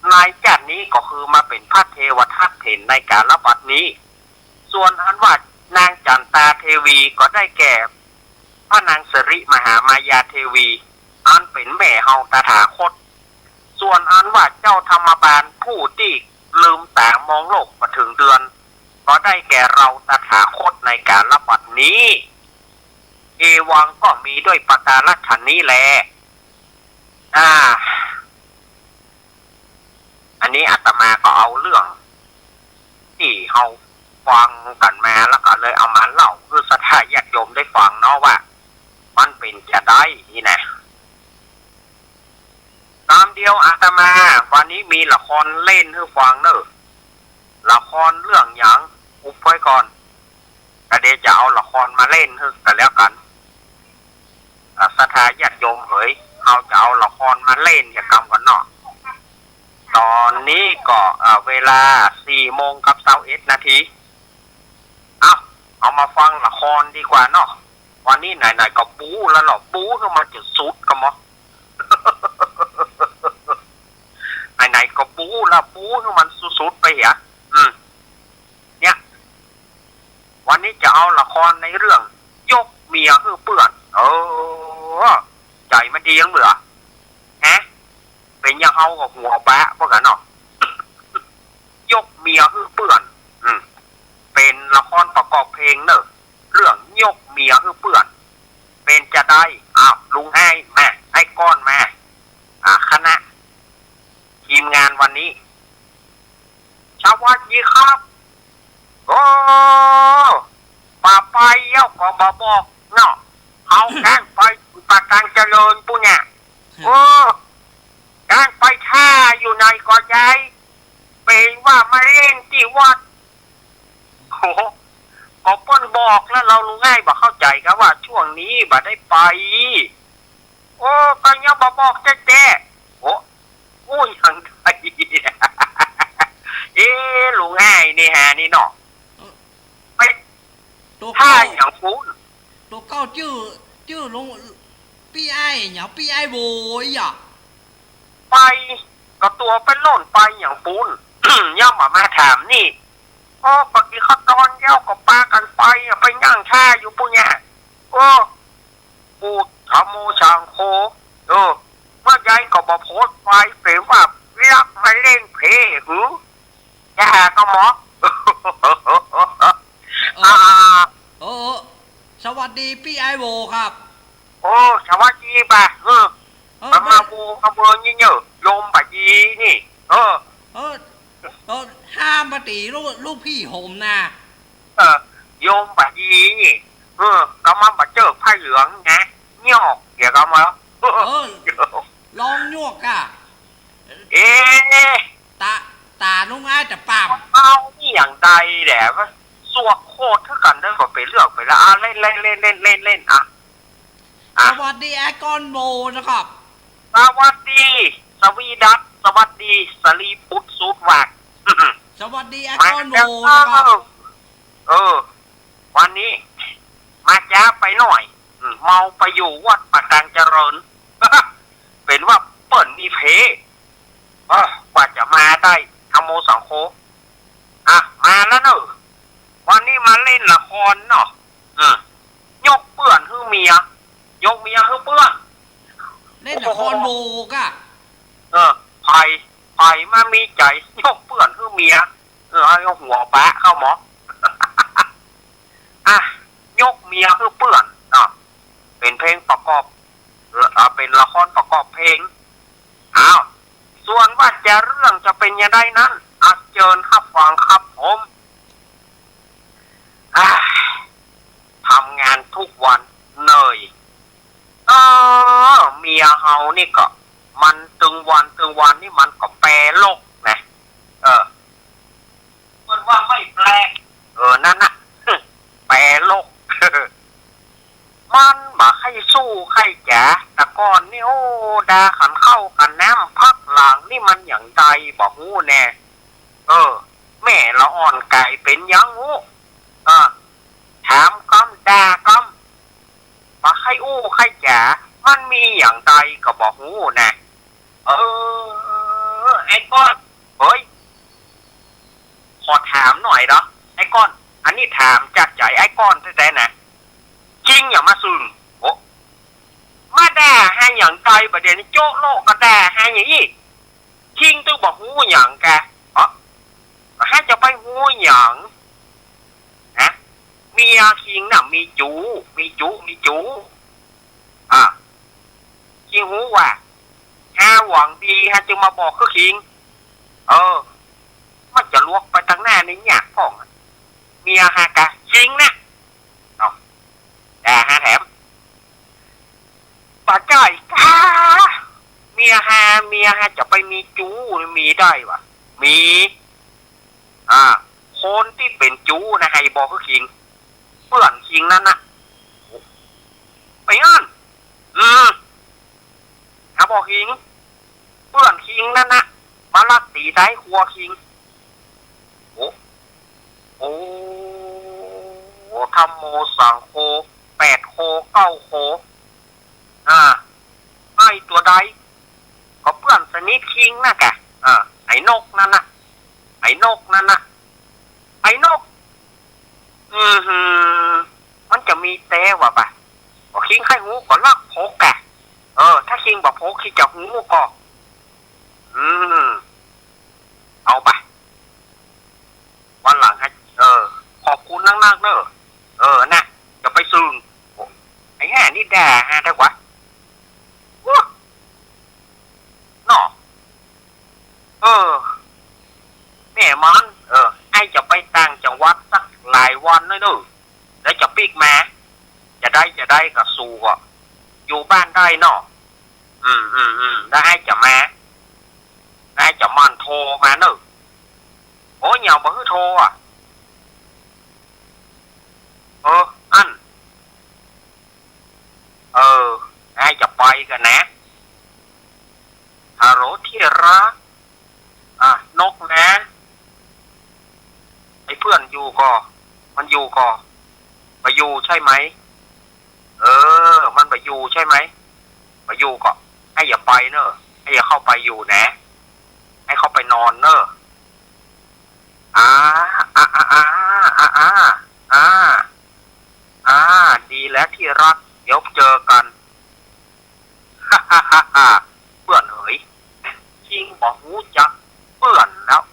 ในจักรนี้ก็คือมาเป๋นพระเทวทัตเถรในกาลบัดนี้ ส่วนอันว่านางจันตาเทวีก็ได้แก่พระนางสิริมหามายาเทวี อันเป๋นแม่เฮาตถาคต ส่วนอันว่าเจ้าธรรมบาลผู้ตี้ลืมต๋ามองโลกบ่เถิงเดือน ก็ได้แก่เราตถาคตในกาลบัดนี้ เอวังก็มีด้วยประการฉันนี้แล อ่า อันนี้อาตมาก็เอาเรื่องตี้เฮาฟังกั๋นมา แล้วก็เลยเอามาเล่าหื้อศรัทธาญาติโยมได้ฟังเนาะว่า มันเป๋นจาใดนี่นะ ต๋ามเดียวอาตมาวันนี้มีละครเล่นหื้อฟังเน่อ ละครเรื่องหยัง อุบไว้ก่อ ครมาเล่นหื้อกั๋นแล้วกั๋น อ่า ศรัทธาญาติโยมเหย เฮาจะเอาละครมาเล่นเหียกำกั๋นเนาะ ต๋อนนี้ก็ อ่า เวลาสี่โมงกับซาวเอ็ดนาที เอ้า เอามาฟังละครดีกว่าเนาะ วันนี้ไหนๆ ก็บู๊แล้วเนาะ บู๊หื้อมันจะสุดกำเนาะ ไหนๆ ก็บู๊แล้ว บู๊หื้อมันสุดๆ ไปเหีย อืม เนี่ย วันนี้จะเอาละครในเรื่อง ยกเมียหื้อเปื้อน เออ ใจ๋มันดีนักเปื้อ ฮะ เป๋นอย่างเฮาก็หัวบะพวกกั๋นเนาะ ยกเมียหื้อเปื้อน อืม เป๋นละครประกอบเพลงเน่อ เรื่องยกเมียหื้อเปื้อน เป๋นจาใด อ้าว ลุงอ้ายมา อ้ายก้อนมา อ่า คณะ ทีมงานวันนี้ สวัสดีครับ โอ้ บ่าไปแล้วก็บ่บอกเนาะ เฮาก้างไปปากกลางเจริญปู้นเนี่ย โอ้ ก้างไปถ้าอยู่ไหนก็ได้ เป๋นว่ามาเล่นตี้วัด โอ้ ก็เปิ้นบอกแล้ว เฮาลุงอ้ายบ่เข้าใจ๋กาว่าช่วงนี้บ่ได้ไป โอ้ ก็ยังบ่บอกแต๊ๆ โอ้ อู้อย่างใด เอ๊ะ ลุงอ้ายนี่ฮะนี่เนาะ เออ ไป ตั๋ว ถ้า เก่า อย่างปู้น ตั๋วเก่าจื้อ จื้อลุง ปี้อ้ายหยัง ปี้อ้ายโวอี้อะ ไป ก็ตั๋วไปโน่นไปอย่างปู้น ยังบ่มาถามนี่ โอ้ ปกติเขาตอนเย้าก็ปากั๋นไปอะ ไปนั่งถ้าอยู่ปู้นเนี่ย โอ้ ปู้ธรรมโมสังโฆ เออ เมื่อใดก็บ่โพสต์ไป เป๋นว่าลักมาเล่นเพลงหือ จะหาก็หมอ เออ อ่า เออ เออ สวัสดีปี้อ้ายโวครับ โอ้ สวัสดีบ่า เออ เออ มา บ่า มาโว มาโวนี่เน่อ ลมบ่ดีนี่ เออ เออ เออ ห้ามมาตี๋ลูก ลูกพี่ผมนะ เออ ลมบ่ดีนี่ เออ ก็มาบ่าเจิกผ้าเหลืองนะ ยอก เดี๋ยวก็มา เออ ลองยอกอะ เอ๊ะ ต๋า ต๋าลุงอ้ายจะปาม เอานี่อย่างใดแหละ สวกโคตรคือกั๋นเด้อ ก็ไปเลือกไปละ อ่ะ เล่น เล่น เล่น เล่น เล่น เล่น อ่ะ อ่ะ สวัสดีอ้ายก้อนโวนะครับ สวัสดี สวีดัส สวัสดี สรีปุตรสูตรวาก สวัสดีอ้ายก้อนโวนะครับ มาแล้ว เออ วันนี้ มาจ๊าไปหน่อย อืม เมาไปอยู่วัดปากกลางเจริญ เป๋นว่าเปิ้นมีเพลง เออ กว่าจะมาได้ ธรรมโมสังโฆ อ่ะ มาแล้วเน่อ วันนี้มาเล่นละครเนาะ อืม ยกเปื้อนหื้อเมีย ยกเมียหื้อเปื้อน เล่นละครโวกะ เออ ใผ ใผมามีใจ๋ยกเปื้อนหื้อเมีย เออ เอาหัวบะเข้าหมอ อ่ะ ยกเมียหื้อเปื้อนเนาะ เป๋นเพลงประกอบ เอ่อ เป๋นละครประกอบเพลง อ้าว ส่วนว่าจะเรื่องจะเป๋นอย่างใดนั้น อ่ะ เจิญฮับฟังครับผม อ่า ทำงานทุกวันเหนื่อย เออ เมียเฮานี่ก็ มันตึงวันตึงวันนี่มันก็แปรโรคนะ เออ เปิ้นว่าไม่แปลก เออ นั่นน่ะ แปรโรค มันบ่ใค่สู้ใค่จ๋า แต่ก่อนนี่ โอ้ ด่ากั๋นข้าวกั๋นน้ำ พักหลังนี่มันอย่างใดบ่ฮู้แน่ เออ แม่ละอ่อนก๋ายเป๋นหยังฮู้ เออ ถามกำด่ากำ บ่ใค่อู้ใค่จ๋า มันมีอย่างใดก็บ่ฮู้นะ เออ ไอ้ก้อน เฮ้ย ขอถามหน่อยเนาะ ไอ้ก้อน อันนี้ถามจากใจ๋ไอ้ก้อนแต๊ๆ นะ จริงอย่างมาซึ่ง โอ้ มาด่าหาอย่างใดบ่าเดี่ยวนี้ โจ๊ะโละก็ด่าหาอย่างอี้ คิงตึงบ่ฮู้หยังกะ เอ้อ หาจะไปฮู้หยัง ฮะ เมียคิงน่ะมีจู๊ มีจู๊ มีจู๊ อ่ะ คิงฮู้ว่า หาหวังดี หาจึงมาบอกคือคิง เออ มันจะลวกไปตังหน้านี่ยากพ่องอะ เมียหากะคิงนะ เอ้า ด่าหาแถม บ่ใจ้กา เมียหา เมียหาจะไปมีจู๊ มีได้วะ มี อ่า คนตี้เป๋นจู๊นะ ใค่บอกคือคิง เปื้อนคิงนั้นนะ ไปอั้น อืม หาบ่าคิง เปื้อนคิงนั้นนะ มาลักตี๋ใต้ครัวคิง โอ้ โอ้ ธัมโม สังโฆ แปดโค เก้าโค อ่า ไอ้ตั๋วใด ก็เปื้อนสนิทคิงนะแก อ่า ไอ้นกนั้นนะ ไอ้นกนั้นนะ ไอ้นก อือหือ มันจะมีแต๊วะปะ ก็คิงใค่ฮู้ก็ลักพกแก เออ ถ้าคิงบ่พก คิงจะฮู้ก่อ อืม เอาปะ วันหลังให้ เออ ขอบคุณนักๆ เนอะ เออ น่ะ จะไปซึ่ง โอ้ ไอ้ห่านี่ด่าฮะ ได้วะ โอ้ เนาะ เออ แม่มัน เออ ไอ้จะไปต่างจังหวัดสักหลายวันหน้อยเนอะ แล้วจะปิ๊กมา จะได้ จะได้กับสูอะ อยู่บ้านได้เนาะ อืม อืม อืม แล้วไอ้จะมา ไอ้จะหมั่นโทรมาเนอะ โอ้ ยังบ่หื้อโทรอะ เออ อั้น เออ ไอ้จะไปก่อนนะ ฮัลโหลที่รัก อ่ะ นกนะ ไอ้เปื้อนอยู่ก่อ มันอยู่ก่อ บ่อยู่ใช่ไหม เออ มันบ่อยู่ใช่ไหม บ่อยู่ก่อ ไอ้อย่าไปเนอะ ไอ้อย่าเข้าไปอยู่นะ ไอ้เข้าไปนอนเนอะ อ่า อ่า อ่า อ่า อ่า อ่า อ่า อ่า ดีแล้วที่รัก เดี๋ยวเจอกัน ฮ่าฮ่าฮ่าฮ่า เปื้อนเหย คิงบ่ฮู้จักเปื้อนแล้ว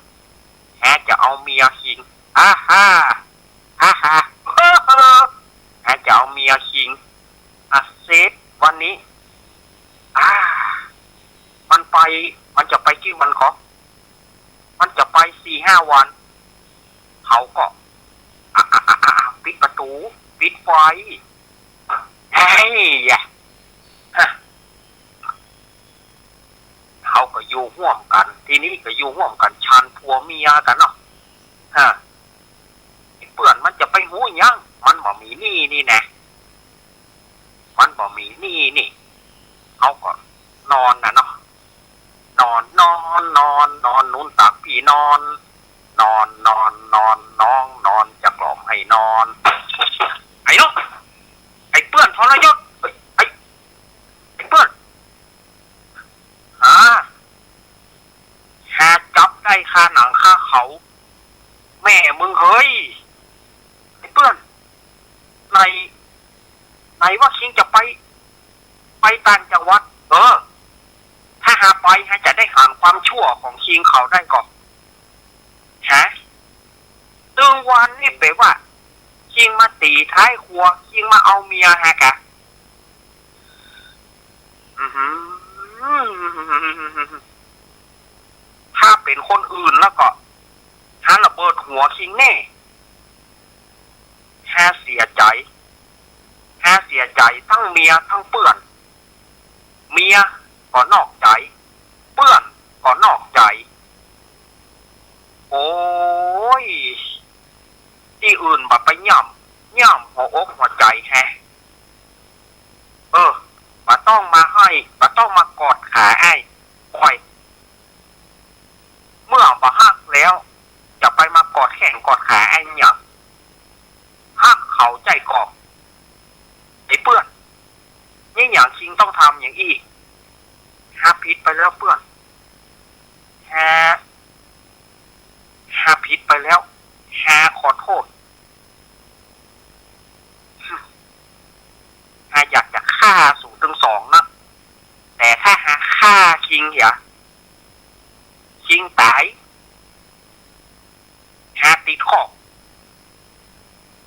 แฮจะเอาเมียคิง อ่าฮ่า ฮ่าฮ่า แฮจะเอาเมียคิง อ่ะ เสร็จวันนี้ อ่า มันไป มันจะไปกี่วันก่อ มันจะไปสี่ห้าวัน เขาก็ อ่ะ อ่ะ อ่ะ อ่ะ ปิดประตู๋ ปิดไฟ ไอ้ยะ ฮะ เขาก็อยู่ฮ่วมกั๋น ทีนี้ก็อยู่ฮ่วมกั๋น ฉันผัวเมียกั๋นเนาะ ฮะ ไอ้เปื้อนมันจะไปฮู้หยัง มันบ่มีหนี้นี่นะ มันบ่มีหนี้นี่ เขาก็นอนน่ะเนาะ นอน นอน นอน นอน หนุนตักปี้นอน นอน นอน นอน น้องนอนจะกล่อมให้นอน ไอ้นก ไอ้เปื้อนทรยศ เฮ้ย ไอ้ ไอ้เปื้อน ฮะ หาจับได้คาหนังคาเขา แม่มึงเฮ้ย ไอ้เปื้อน ไหน ไหนว่าคิงจะไป ไปต่างจังหวัด เออ ถ้าหาไป หาจะได้หันความชั่วของคิงเขาได้ก่อ ฮะ ตึงวันนี้เป๋ว่า คิงมาตี๋ท้ายครัว คิงมาเอาเมียฮะกะ อือหือ ถ้าเป๋นคนอื่นแล้วก็ หาระเบิดหัวคิงแน่ หาเสียใจ๋ หาเสียใจ๋ตึงเมียตึงเปื้อน เมียก็นอกใจ๋ เปื้อนก็นอกใจ๋ โอ้ย ตี้อื่นบ่ไปย่ำ ย่ำหัวอกหัวใจ๋แฮะ เออ บ่ต้องมาห้อย บ่ต้องมากอดขาอ้าย ค่อย เมื่อบ่ฮักแล้ว จะไปมากอดแข้งกอดขาอ้ายเนี่ย ฮักเขาใจ้ก่อ ไอ้เปื้อน นี่หยังคิงต้องทำอย่างอี้ หาผิดไปแล้วเปื้อน หา หาผิดไปแล้ว หาขอโทษ หาอยากจะฆ่าสูตึงสองนะ แต่ถ้าหาฆ่าคิงเหีย คิงต๋าย หาติดคุก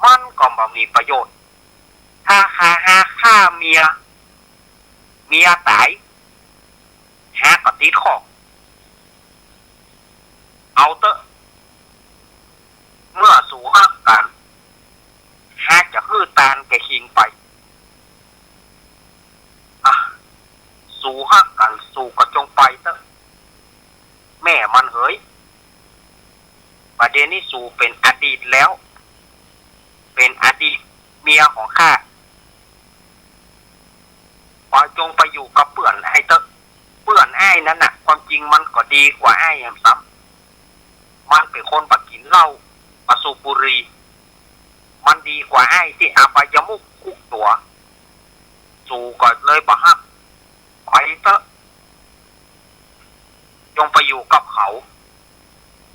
มันก็บ่มีประโยชน์ ถ้าหา หาฆ่าเมีย เมียต๋าย หาก็ติดคุก เอาเต๊อะ เมื่อสูฮักกั๋น หาจะหื้อตานแก่คิงไป อ่ะ สูฮักกั๋น สูก็จงไปเต๊อะ แม่มันเหย บ่าเดี่ยวนี้สูเป๋นอดีตแล้ว เป๋นอดีต มียของข้า ขอจงไปอยู่กับเปื้อนอ้ายเต๊อะ เปื้อนอ้ายนั้นน่ะ ความจริงมันก็ดีกว่าอ้ายแหมซ้ำ มันเป๋นคนบ่กิ๋นเหล้า บ่สูบบุหรี่ มันดีกว่าอ้ายตี้อบายมุขคุกตั๋ว สูก็เลยบ่ฮัก ไปเต๊อะ จงไปอยู่กับเขา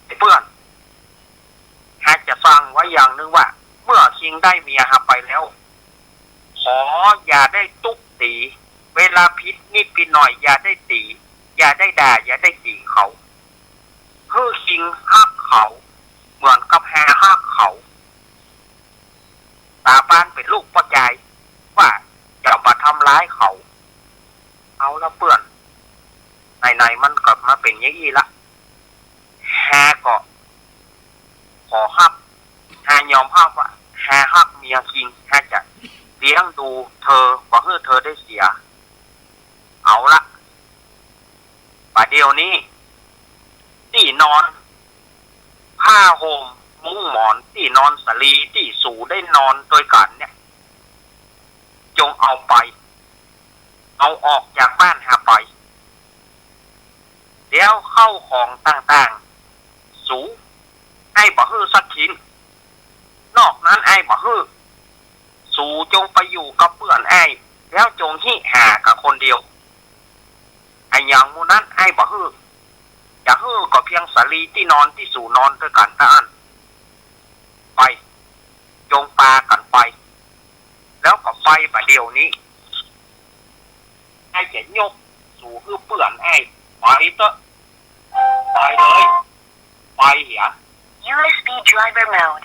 ไอ้เปื้อน หากจะสั่งไว้อย่างนึ่งว่า เมื่อคิงได้เมียหาไปแล้ว ขออย่าได้ตุ๊บตี๋ เวลาผิดนิดผิดหน่อยอย่าได้ตี๋ อย่าได้ด่า อย่าได้ติเขา หื้อคิงฮักเขา เหมือนกับฮาฮักเขา สาบานเป๋นลูกป้อจาย ว่าจะบ่ทำร้ายเขา เอาละเปื้อน ไหนๆ มันก็มาเป๋นอย่างอี้ละ ฮาก็ขอฮับ ฮายอมฮับว่า ฮาฮักเมียคิง ฮาจะเลี้ยงดูเธอ บ่หื้อเธอได้เสีย เอาละ บ่าเดี่ยวนี้ ตี้นอน ผ้าห่ม มุ้งหมอน ตี้นอนสาลี ตี้สูได้นอนตวยกั๋นเนี่ย จงเอาไป เอาออกจากบ้านหาไป แล้วเข้าของต่างๆ สู อ้ายบ่หื้อสักชิ้น นอกนั้นอ้ายบ่หื้อ สูจงไปอยู่กับเปื้อนอ้าย แล้วจงหิหากั๋นคนเดียว อะหยังหมู่นั้นอ้ายบ่หื้อ จะหื้อก็เพียงสาลีตี้นอนตี้สูนอนตวยกั๋นเต้าอั้น ไป จงปากั๋นไป แล้วก็ไปบ่าเดี่ยวนี้ อ้ายจะยกสูหื้อเปื้อนอ้าย ไปเต๊อะ ไปเลย ไปเหีย ยูเอสบี driver mode.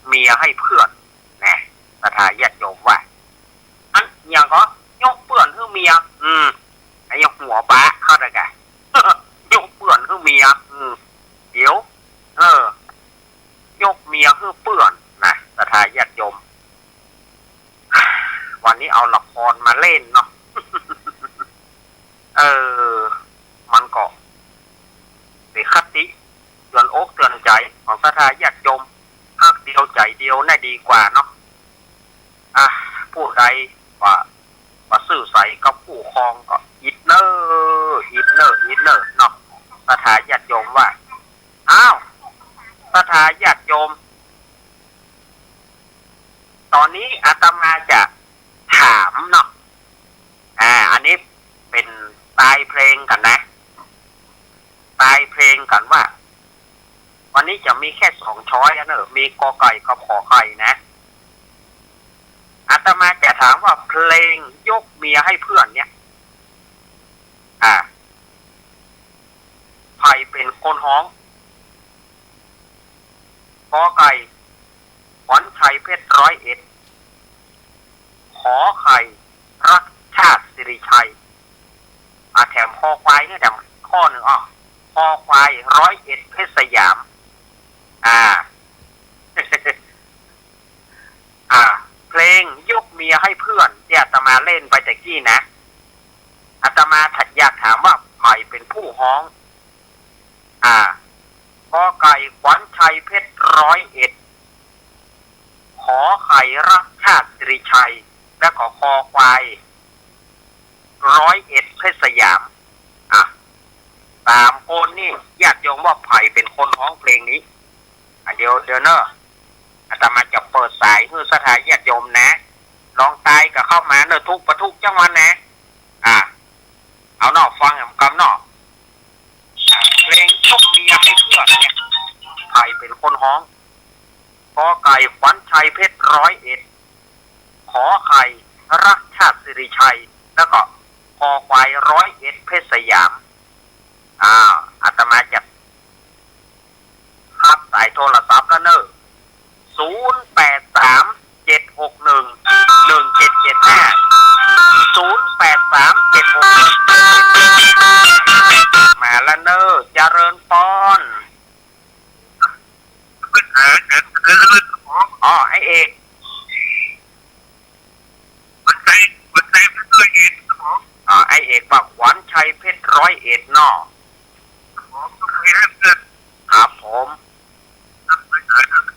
เมียให้เปื้อน นะ ศรัทธาญาติโยมว่า อันหยังก็ ยกเปื้อนหื้อเมีย อืม ไอ้หัวบาะเข้าได้กะ ยกเปื้อนหื้อเมีย อืม เดี๋ยว เออ ยกเมียหื้อเปื้อน นะ ศรัทธาญาติโยม วันนี้เอาละครมาเล่นเนาะ เออ มันก็เป๋นคติเตือนอกเตือนใจ๋ของศรัทธาญาติโยม ฮักเดียวใจ๋เดียวน่ะดีกว่าเนาะ อ่ะ ผู้ใดว่า ว่าซื่อสัตย์กับคู่ครองก็อิดเน่อ อิดเน่อ อิดเน่อเนาะ ศรัทธาญาติโยมว่า อ้าว ศรัทธาญาติโยม ต๋อนนี้อาตมาจะถามเนาะ อ่า อันนี้เป๋นสไตล์เพลงกั๋นนะ สไตล์เพลงกั๋นว่า วันนี้จะมีแค่สองช้อยอะเนาะ มีกอไก่กับขอไข่นะ อาตมาจะถามว่าเพลงยกเมียให้เปื้อนเนี่ย อ่า ใผเป๋นคนฮ้อง กอไก่ ขวัญชัยเพชรร้อยเอ็ด ขอไข่ รักชาติสิริชัย อ่ะ แถมคอควายเนี่ย แถมข้อนึ่ง อ้อ คอควาย ร้อยเอ็ดเพชรสยาม อ่า อ่า เพลงยกเมียให้เปื้อนตี้อาตมาเล่นไปตะกี้นะ อาตมาอยากถามว่าใผเป๋นผู้ฮ้อง อ่า กอไก่ ขวัญชัยเพชรร้อยเอ็ด ขอไข่ รักชาติสิริชัย แล้วก็คอควาย ร้อยเอ็ดเพชรสยาม อ่ะ สามคนนี่ญาติโยมว่าใผเป๋นคนฮ้องเพลงนี้ อ่ะ เดี๋ยว เดี๋ยวเนาะ อาตมาจะเปิดสายหื้อศรัทธาญาติโยมนะ ลองตายก็เข้ามาเนาะ ทุกข์บ่ทุกข์จังมันนะ อ่ะ เอาเนาะ ฟังแหมกำเนาะ อ่ะ เพลงยกเมียให้เปื้อนเนี่ย ใผเป๋นคนฮ้อง กอไก่ ขวัญชัยเพชรร้อยเอ็ด ขอไข่ รักชาติสิริชัย แล้วก็คอควาย ร้อยเอ็ดเพชรสยาม อ่า อาตมาจะฮับสายโทรศัพท์แล้วเนาะ ศูนย์แปดสาม เจ็ดหกหนึ่ง หนึ่งเจ็ดเจ็ดห้า ศูนย์แปดสาม เจ็ดหกหนึ่ง มาแล้วเนาะ เจริญปอน อ๋อ ไอ้เอก อ๋อ ไอ้เอกว่าขวัญชัยเพชรร้อยเอ็ดเนาะ ครับผม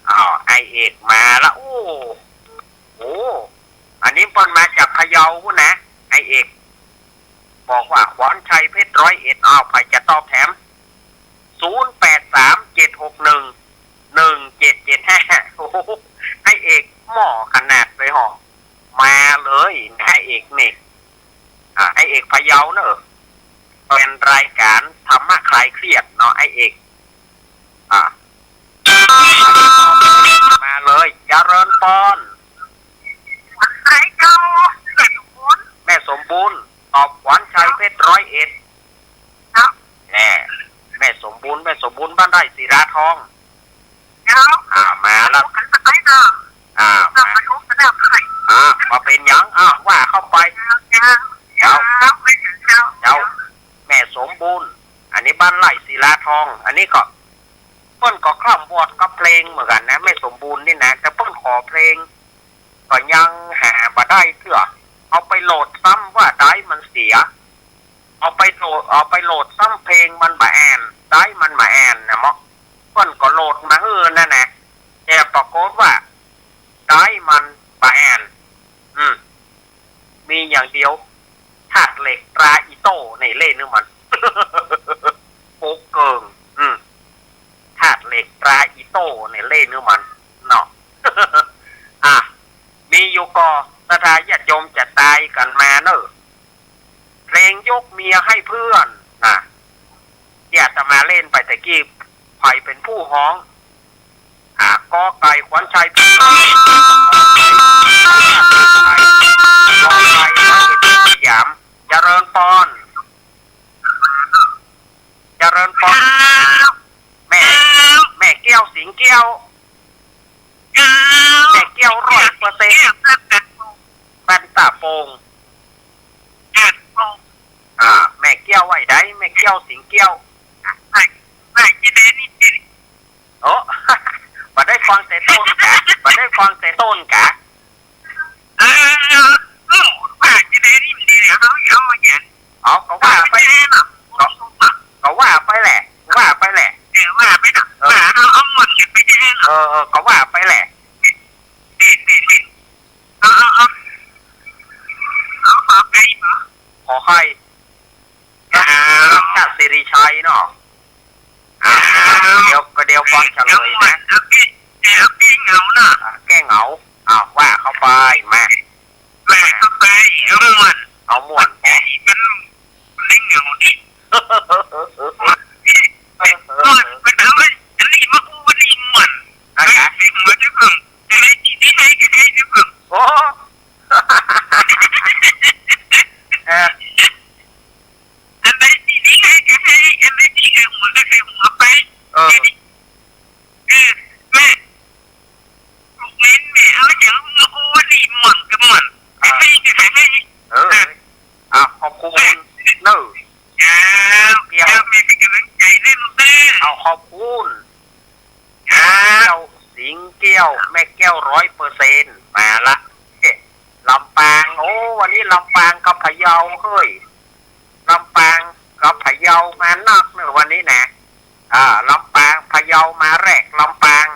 อ้าว ไอ้เอกมาละ โอ้ โอ้ อันนี้เปิ้นมาจากพะเยาพู้นนะ ไอ้เอก บอกว่าขวัญชัยเพชรร้อยเอ็ด อ้าว ใผจะตอบแถม ศูนย์แปดสาม เจ็ดหกหนึ่ง หนึ่งเจ็ดเจ็ดห้า โอ้โห ไอ้เอกหม้อขนาดเลยเหรอ มาเลยนะ ไอ้เอกนี่ อ่า ไอ้เอกพะเยาเนอะ เป๋นรายการธรรมะคลายเครียดเนาะ ไอ้เอก อ่า มาเลย เจริญปอน ไอ้เจ้า แม่สมบูรณ์ แม่สมบูรณ์ ตอบขวัญชัยเพชรร้อยเอ็ด ครับ แน่ แม่สมบูรณ์ แม่สมบูรณ์ บ้านไร่ศิลาทอง ครับ อ่า มาละ กันสักหน่อยนะ อ่า มา มาทุกข์ระดับใคร อ่า บ่เป๋นหยัง อ่า ว่าเข้าไป ครับ เจ้า ครับ ไม่ถึงเจ้า เจ้า แม่สมบูรณ์ อันนี้บ้านไร่ศิลาทอง อันนี้ก็ เปิ้นก็คร่ำวอดกับเพลงเหมือนกั๋นนะ แม่สมบูรณ์นี่นะ แต่เปิ้นขอเพลง ก็ยังหาบ่ได้เตื้อ เอาไปโหลดซ้ำว่าไดรฟ์มันเสีย เอาไปโหลด เอาไปโหลดซ้ำเพลงมันบ่แอ่น ไดรฟ์มันบ่แอ่นนะเมาะ เปิ้นก็โหลดมาหื้อนั่นแหละ แต่ปรากฏว่าไดรฟ์มันบ่แอ่น อืม มีอย่างเดียว ธาตุเหล็กตราอีโต้นี่เล่นหื้อมัน โป๊กเกิ่ง อืม ธาตุเหล็กตราอีโต้นี่เล่นหื้อมัน เนาะ อ่ะ มีอยู่ก่อ ศรัทธาญาติโยมจะตายกั๋นมาเนอะ เพลงยกเมียให้เปื้อนนะ ตี้อาตมาเล่นไปตะกี้ ใผเป๋นผู้ฮ้อง อ่า กอไก่ ขวัญชัย ขอไข่ สยาม เจริญปอน เจริญปอน แม่ แม่แก้ว สิงห์แก้ว ครับ บ่ได้ฟังแต่ต้นกะ เออ เออ ว่าจะได้นี่มันดีเนี่ย เขาเอามาเนี่ย เอา ก็ว่าไป ก็ ก็ว่าไปแหละ ว่าไปแหละ เออ ว่าไปเนาะ เออ ว่าเอา เอาหมดเนี่ยไปจะได้เนาะ เออ เออ ก็ว่าไปแหละ นี่ นี่ นี่ เอา เอา เอา เอา ขอใครเหรอ ขอใคร อ่า รักชาติสิริชัยเนาะ อ่า เดี๋ยว ก็เดี๋ยวฟังเฉลยนะ เอาปี้ เอาปี้เหงาเนาะ อ่า แก้เหงา อ้าว ว่าเข้าไป มา ว่าเข้าไป เอาม่วน เอาม่วน ไอ้มัน มันได้เหงาดิ ม่วน มันเอาไอ้อันนี้มาอู้วันนี้ม่วน อะไรนะ ไอ้หัวจะเพิ่ง ไอ้นี่ ไอ้นี่ ไอ้นี่ ไอ้นี่ ไอ้นี่ โอ้ เออ อันไหนที่ดีให้ก็ให้ อันไหนที่ให้หัวก็ให้หัวไป เออ เออ แม่ ลูกเล่นแม่ เอาอย่างมาอู้ว่าดีม่วนก็ม่วน อ่า ให้ก็ให้ เออ อ่ะ อ่ะ ขอบคุณเนอะ ครับ เดี๋ยว ครับ แม่เป็นกำลังใจให้ลูกเด้อ เอา ขอบคุณ ครับ แก้วสิงแก้ว แม่แก้วร้อยเปอร์เซ็นต์ มาละ เอ๊ะ ลำปาง โอ้ วันนี้ลำปางกับพะเยา เฮ้ย ลำปางกับพะเยามานักเนอะวันนี้นะ อ่า ลำปางพะเยามาแรก ลำปาง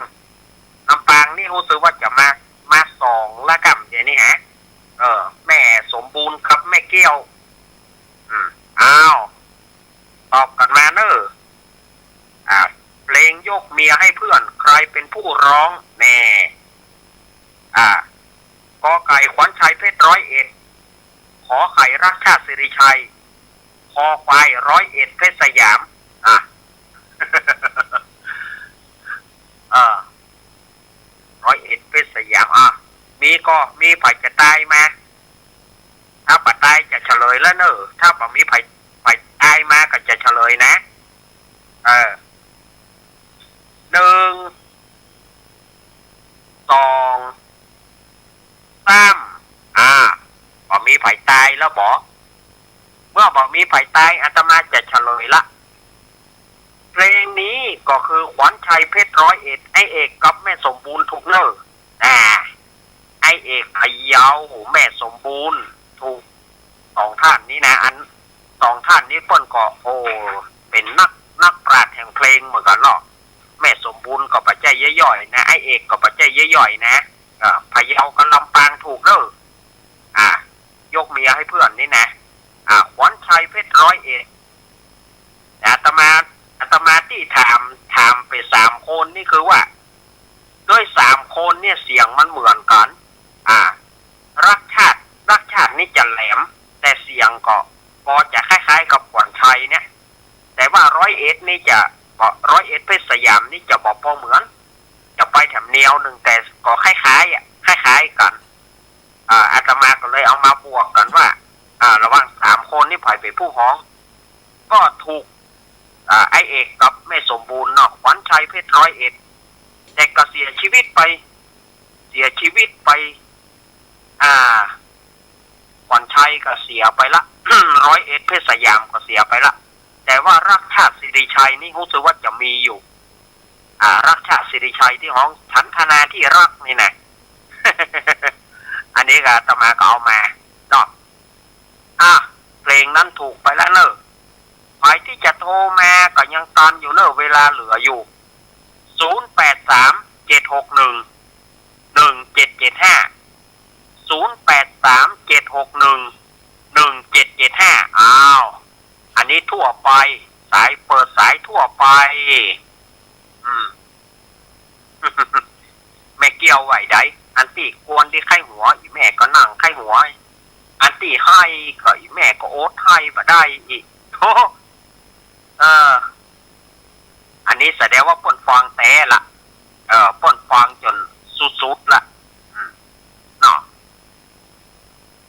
ลำปางนี่ฮู้สึกว่าจะมา มาสองละกำเดี๋ยวนี้ฮะ เออ แม่สมบูรณ์กับแม่แก้ว อืม อ้าว ตอบกันมาเนอะ อ่า เพลงยกเมียให้เพื่อน ใครเป็นผู้ร้องแน่ อ่า กอไก่ ขวัญชัยเพชรร้อยเอ็ด ขอไข่ รักชาติสิริชัย คอควาย ร้อยเอ็ดเพชรสยาม อ่ะ เออ ร้อยเอ็ดเพชรสยาม อ่ะ มีก็มี ใผจะตายมา ถ้าบ่ตายจะเฉลยแล้วเนอะ ถ้าบ่มีใผ ใผตายมาก็จะเฉลยนะ เออ หนึ่ง สอง สาม อ่า บ่มีใผตายแล้วบ่ เมื่อบ่มีใผตาย อาตมาจะเฉลยละ เพลงนี้ก็คือขวัญชัยเพชรร้อยเอ็ด ไอ้เอกกับแม่สมบูรณ์ถูกเนอะ อ่า ไอ้เอกพะเยา แม่สมบูรณ์ถูก สองท่านนี้นะ อัน สองท่านนี้เปิ้นก็ โอ้ เป๋นนัก นักปราชญ์แห่งเพลงเหมือนกั๋นเนาะ แม่สมบูรณ์ก็บ่ใจ้ย่อยๆ นะ ไอ้เอกก็บ่ใจ้ย่อยๆ นะ เออ พะเยากับลำปางถูกเนอะ อ่า ยกเมียให้เพื่อนนี่นะ อ่า ขวัญชัยเพชรร้อยเอ็ด อาตมา อาตมาตี้ถาม ถามไปสามคนนี่คือว่า โดยสามคนเนี่ยเสียงมันเหมือนกั๋น อ่า รักชาติ รักชาตินี่จะแหลม แต่เสียงก็ ก็จะคล้ายๆ กับขวัญชัยเนี่ย แต่ว่าร้อยเอ็ดนี่จะ ก็ร้อยเอ็ดเพชรสยามนี่จะบ่ปอเหมือน จะไปแถมแนวนึ่ง แต่ก็คล้ายๆ อ่ะ คล้ายๆ กั๋น อ่า อาตมาก็เลยเอามาบวกกั๋นว่า อ่า ระหว่างสามคนนี่ใผเป๋นผู้ฮ้อง ก็ถูก อ่า ไอ้เอกกับแม่สมบูรณ์เนาะ ขวัญชัยเพชรร้อยเอ็ด แต่ก็เสียชีวิตไป เสียชีวิตไป อ่า ขวัญชัยก็เสียไปละ ร้อยเอ็ดเพชรสยามก็เสียไปละ แต่ว่ารักชาติสิริชัยนี่ฮู้สึกว่าจะมีอยู่ อ่า รักชาติสิริชัยตี้ฮ้องฉันทนาที่รักนี่นะ อันนี้ก็อาตมาก็เอามาเนาะ อ่ะ เพลงนั้นถูกไปแล้วเนอะ ใผตี้จะโทรมาก็ยังตันอยู่เนอะ เวลาเหลืออยู่ ศูนย์แปดสาม เจ็ดหกหนึ่ง หนึ่งเจ็ดเจ็ดห้า ศูนย์แปดสาม เจ็ดหกหนึ่ง หนึ่งเจ็ดเจ็ดห้า อ้าว อันนี้ทั่วไป สายเปิดสายทั่วไป อืม แม่เกี้ยวว่าใด อันตี้กวนตี้ใค่หัว อี่แม่ก็นั่งใค่หัว อันตี้ไห้ก็อี่แม่ก็อดไห้บ่ได้อีก โธ่ เออ อันนี้แสดงว่าเปิ้นฟังแต๊ละ เออ เปิ้นฟังจ๋นสุดๆ ละ อืม เนาะ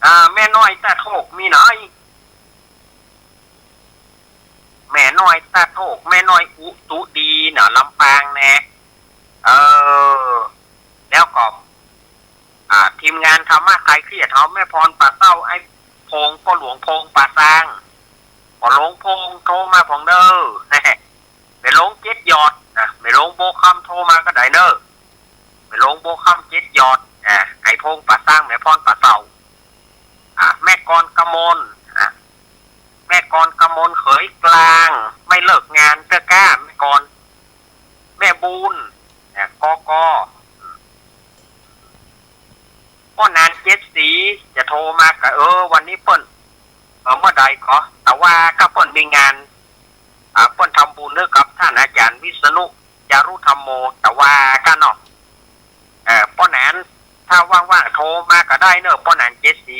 อ่า แม่น้อยตาโทกมีไหน แม่น้อยตาโทก แม่น้อยอุตุดีเนาะ ลำปางแน่ เออ แล้วก็ อ่า ทีมงานธรรมะคลายเครียดเฮา แม่พรป่าเต้า ไอ้พง ป้อหลวงพง ป่าซาง ป้อหลวงพงโทรมาพ่องเน่อ แม่หลวงเจ็ดยอดนะ แม่หลวงโบคำโทรมาก็ได้เน่อ แม่ ดงบัวคำเจ็ดยอด อ่า ไอ้พงษ์ป่าซาง แม่พรป่าเสา อ่า แม่กรกมล อ่า แม่กรกมลเขยกลาง ไม่เลิกงานเตื้อก้า แม่กร แม่บูน อ่า กก ป้อหนานเจ็ดสี จะโทรมาก็ เออ วันนี้เปิ้น เออ เมื่อใดก็ แต่ว่าถ้าเปิ้นมีงาน อ่า เปิ้นทำบุญให้กับท่านอาจารย์วิษณุ จารุธรรมโม แต่ว่าก็เนาะ เออ ป้อหนาน ถ้าว่างๆ โทรมาก็ได้เนอะ ป้อหนานเจ็ดสี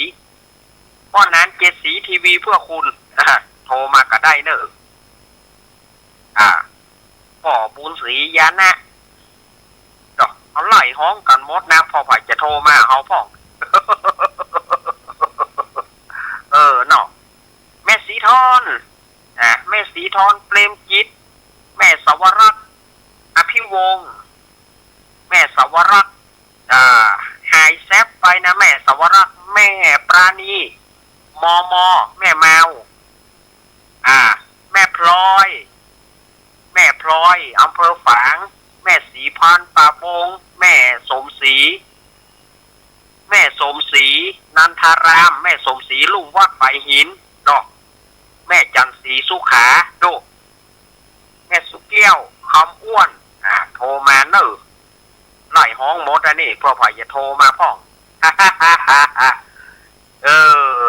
ป้อหนานเจ็ดสี ทีวีเพื่อคุณ โทรมาก็ได้เนอะ อ่า ป้อบุญศรีญาณะ เนาะ เขาไล่ฮ้องกั๋นหมดนะ ป้อใผจะโทรมาเฮาพ่อง เออ เนาะ แม่ศรีทอน อ่า แม่ศรีทอน เปรมจิต แม่สวรักษ์ อภิวงศ์ แม่สวรักษ์ อ่า หายแซบไปนะ แม่สวรักษ์ แม่ปราณี มม แม่แมว อ่า แม่พลอย แม่พลอย อำเภอฝาง แม่ศรีพร ป่าบง แม่สมศรี แม่สมศรี นันทาราม แม่สมศรี ลุ่มวัดฝายหิน เนาะ แม่จันทร์ศรีสุขา โด แม่สุแก้ว คำอ้วน อ่า โทรมาเนอะ ไล่ฮ้องหมดอันนี้ ป้อใผจะโทรมาพ่อง เออ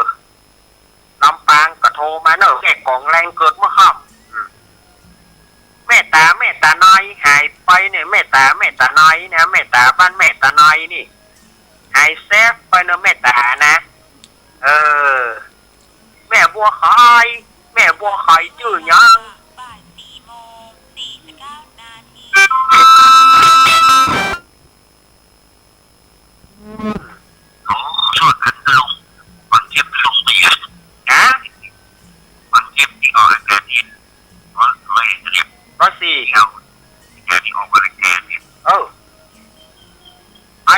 ลำปางก็โทรมาเนอะ แม่กองแรงเกิดเมื่อค่ำ อืม แม่ต๋า แม่ต๋าน้อย หายไปเนี่ย แม่ต๋า แม่ต๋าน้อยนะ แม่ต๋าบ้านแม่ต๋าน้อยนี่ หายแซบไปเนอะ แม่ต๋านะ เออ แม่บัวไข่ แม่บัวไข่จื้อหยัง บ่ายสี่โมงสี่สิบเก้านาที โอ้ ขอโทษครับลุง ฟังเทปลุงไปยัง ฮะ ฟังเทปที่ออกอากาศนี่ ร้อย ร้อยเอ็ดเนี่ย ร้อยสี่ เอา อากาศที่ออกอากาศเนี่ย เออ ไอ้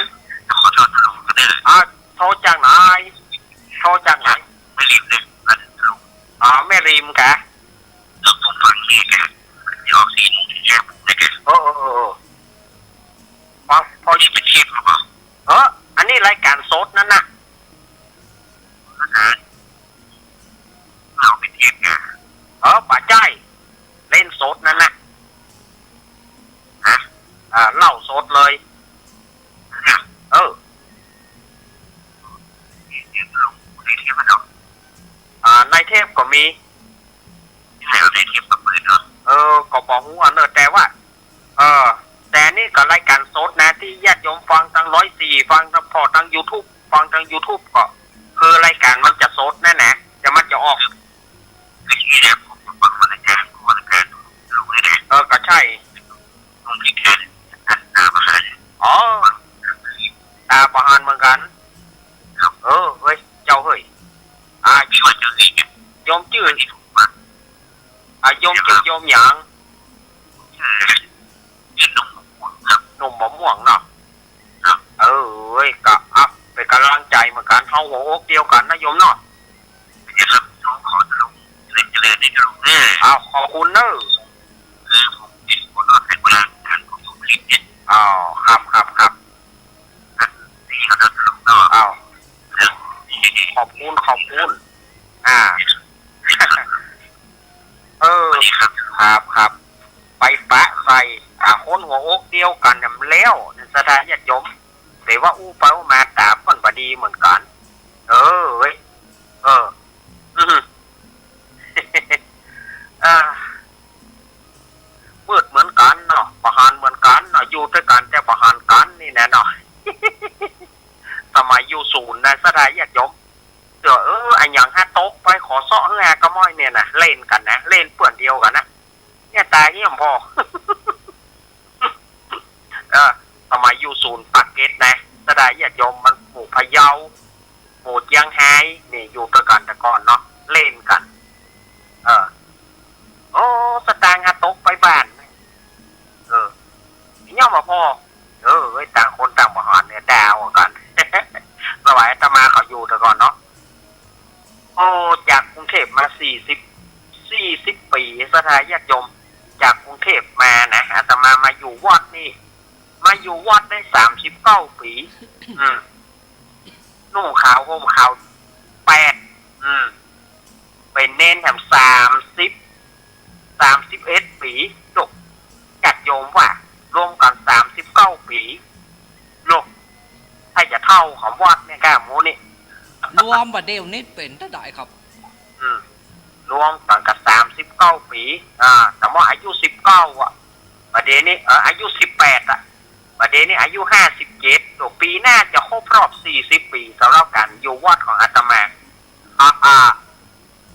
ขอโทษลุงก็ได้ อ่ะ โทรจากไหน โทรจากไหน แม่ริมเนี่ย อันลุง อ๋อ แม่ริมกะ แล้วผมฟังนี่แก ที่ออกสี่โมงเที่ยงเนี่ยแก เออ เออ เออ เออ พอ พอ นี่เป็นเทปหรือเปล่า เออ อันนี้รายการสดนั่นน่ะ อ่าฮะ เอาเป็นเทปไง เออ บ่ใจ้ เล่นสดนั่นน่ะ ฮะ อ่า เล่าสดเลย เนี่ย เออ เทปลงในเทปมันเนาะ อ่า ในเทปก็มี ที่ไหนเอาในเทปมาเปิดเนาะ เออ ก็บ่ฮู้อะเนอะ แต่ว่า เออ แต่นี่ก็รายการสดนะ ตี้ญาติโยมฟังตางร้อยสี่ ฟังตาง ผ่อตางยูทูบ ฟังตางยูทูบก็ คือรายการมันจะสดนั่นนะ แต่มันจะออก เมื่อกี้เนี่ยผมฟังรายการ รายการลุงนี่แหละ เออ ก็ใจ้ ลุงที่แกน ตาบ่หัน อ๋อ ตาบ่หันเหมือนกั๋น ครับ เออ เฮ้ย เจ้าเฮ้ย อ่า ชื่อว่าจื้ออีกเนี่ย โยมจื้อ อ่า โยมจื้อโยมหยัง ชื่อ ชื่อหนุ่มหมวกม่วงครับ หนุ่มหมวกม่วงเนาะ ครับ เออ เอ้ย ก็ อ่ะ เป๋นก๋ำลังใจ๋เหมือนกั๋น เฮาหัวอกเดียวกั๋นนะโยมเนาะ ครับ ขอเจริญ เจริญ เจริญให้ลุงเด้อ อ้าว ขอบคุณเนอะ เออ ผมเป็นหัวหน้าแห่งพลังงานของผมเองเนี่ย อ้าว ครับ ครับ ครับ ครับ นี่ครับลุงเนาะ อ้าว ครับ ขอบคุณ ขอบคุณ อ่า เออ สวัสดีครับ ครับ ครับ ไปปะใส่ อ่า คนหัวอกเดียวกั๋นแหมแล้ว ศรัทธาญาติโยม แต่ว่าอู้ไปอู้มาต๋าเปิ้นบ่ดีเหมือนกั๋น เออ เว้ย เออ อืม เออ มืดเหมือนกั๋นเนาะ บ่หันเหมือนกั๋นเนาะ อยู่ตวยกั๋นแต่บ่หันกั๋นนี่แหละเนาะ สมัยอยู่ศูนย์นะ ศรัทธาญาติโยม เดี๋ยว เออ อะหยังฮะ ตกไป ขอเซาะหื้อฮะ กะม้อยเนี่ยนะ เล่นกั๋นนะ เล่นเปื้อนเดียวกั๋นนะ เนี่ยต๋าเฮี้ยมผ่อ เออ สมัยอยู่ศูนย์ปากเกร็ดนะ ศรัทธาญาติโยม มันหมู่พะเยา หมู่เจียงฮาย นี่อยู่ตวยกั๋นแต่ก่อนเนาะ เล่นกั๋น เออ โอ้ สตางค์ฮะตกไปบ้าน เออ เฮี้ยมบ่ผ่อ เออ เอ้ย ต่างคนต่างบ่หันเนี่ย ด่าเอากั๋น สมัยอาตมาเขาอยู่แต่ก่อนเนาะ โอ้ จากกรุงเทพฯมาสี่สิบ สี่สิบปี๋ ศรัทธาญาติโยม จากกรุงเทพฯมานะ อาตมามาอยู่วัดนี่ มาอยู่วัดได้สามสิบเก้าปี๋ อืม นุ่งขาวห่มขาวแปด อืม เป๋นเณรแถมสามสิบ สามสิบเอ็ดปี๋ ลูก ญาติโยมว่า รวมกั๋นสามสิบเก้าปี๋ ลูก ถ้าจะเฒ่าของวัดเนี่ยก้า หมู่นี่ รวมบ่าเดี่ยวนี้เป๋นเต้าใดครับ อืม รวมกั๋นก็สามสิบเก้าปี๋ อ่า แต่ว่าอายุสิบเก้าอะ บ่าเดี่ยวนี้ เออ อายุสิบแปดอะ บ่าเดี่ยวนี้อายุห้าสิบเจ็ด ตัวปี๋หน้าจะครบรอบสี่สิบปี๋ สำหรับก๋านอยู่วัดของอาตมา อ่า อ่า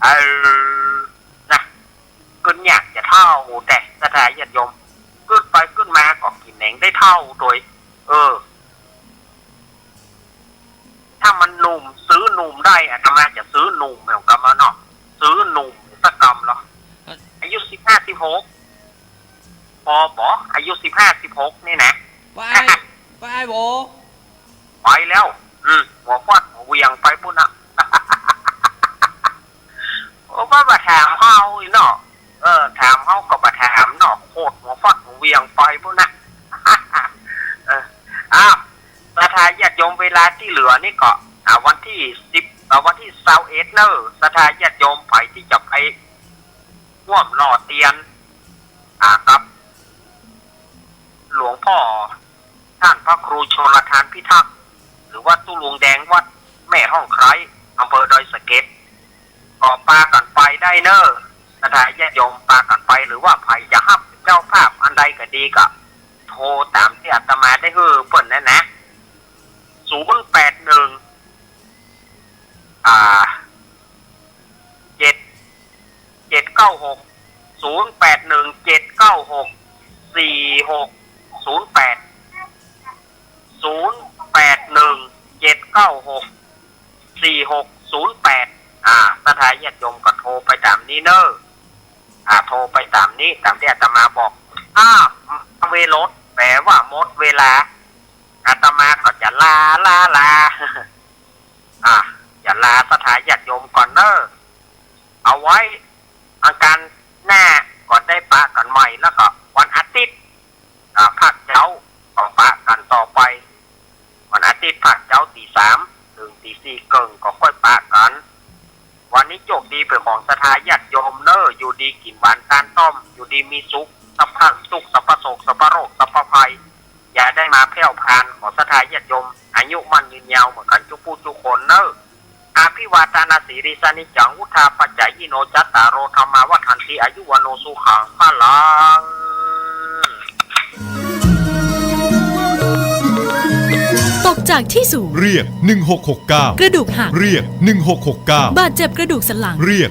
เออ นะ กึ๊ดอยากจะเฒ่า แต่ศรัทธาญาติโยม กึ๊ดไปกึ๊ดมาก็กึ๊ดเหน่งได้เฒ่าโดย เออ ถ้ามันหนุ่ม ซื้อหนุ่มได้ อาตมาจะซื้อหนุ่มเหมือนกั๋นมาเนาะ ซื้อหนุ่มสักกำเหรอ อายุสิบห้า สิบหก ปอบ่ อายุสิบห้า สิบหก นี่นะ ไป ไปบ่ ไปแล้ว อืม หัวฟัดหัวเหวี่ยงไปปู้นนะ โอ้ บ่ บ่ถามเฮาอีกเนาะ เออ ถามเฮาก็บ่ถามเนาะ โคตรหัวฟัดหัวเหวี่ยงไปปู้นนะ เออ อ้าว ศรัทธาญาติโยม เวลาตี้เหลือนี่ก็ อ่า วันตี้สิบ อ่า วันตี้ซาวเอ็ดเน่อ ศรัทธาญาติโยม ใผตี้จะไปฮ่วมหล่อเตียน อ่า กับ หลวงพ่อ ต้านพระครูชลทานพิทักษ์ หรือว่าตุ๊ลุงแดงวัดแม่ฮ่องไคร้ อำเภอดอยสะเก็ด ก็ปากั๋นไปได้เน่อ ศรัทธาญาติโยมปากั๋นไป หรือว่าใผจะฮับเจ้าภาพอันใดก็ดีก็ โทรต๋ามตี้อาตมาได้หื้อเปิ้นนั้นนะ ศูนย์แปดหนึ่ง อ่า เจ็ด เจ็ดเก้าหก ศูนย์แปดหนึ่ง เจ็ดเก้าหก สี่หกศูนย์แปด ศูนย์แปดหนึ่ง เจ็ดเก้าหก สี่หกศูนย์แปด อ่า ศรัทธาญาติโยมก็โทรไปต๋ามนี้เน่อ อ่า โทรไปต๋ามนี้ ต๋ามตี้อาตมาบอก อ้าว เวลาหมด แป๋ว่าหมดเวลา อาตมาก็จะลา ลา ลา อ่า จะลาศรัทธาญาติโยมก่อนเน่อ เอาไว้อังคารหน้าก็ได้ปะกั๋นใหม่ แล้วก็วันอาทิตย์ อ่า ภาคเจ๊าก็ปะกั๋นต่อไป วันอาทิตย์ภาคเจ๊าตี๋สามเถิงตี๋สี่เกิ่งก็ค่อยปะกั๋น วันนี้โจคดีเป๋นของศรัทธาญาติโยมเน่อ อยู่ดีกิ๋นหวานตานต้อม อยู่ดีมีสุข สัพพะทุกข์ สัพพะโศก สัพพะโรค สัพพะภัย อย่าได้มาแพ่วพาน ขอศรัทธาญาติโยม อายุมั่นยืนยาวเหมือนกั๋นจุ๊ผู้จุ๊คนเน่อ อาภิวาทานาสีลิสานิจจัง วุฑฒาปะจายิโน จัตตาโร ธัมมา วัฑฒันติ อายุ วัณโณ สุขัง พะลัง ตกจากที่สูง เรียก หนึ่งหกหกเก้า กระดูกหัก เรียก หนึ่งหกหกเก้า บาดเจ็บกระดูกสันหลัง เรียก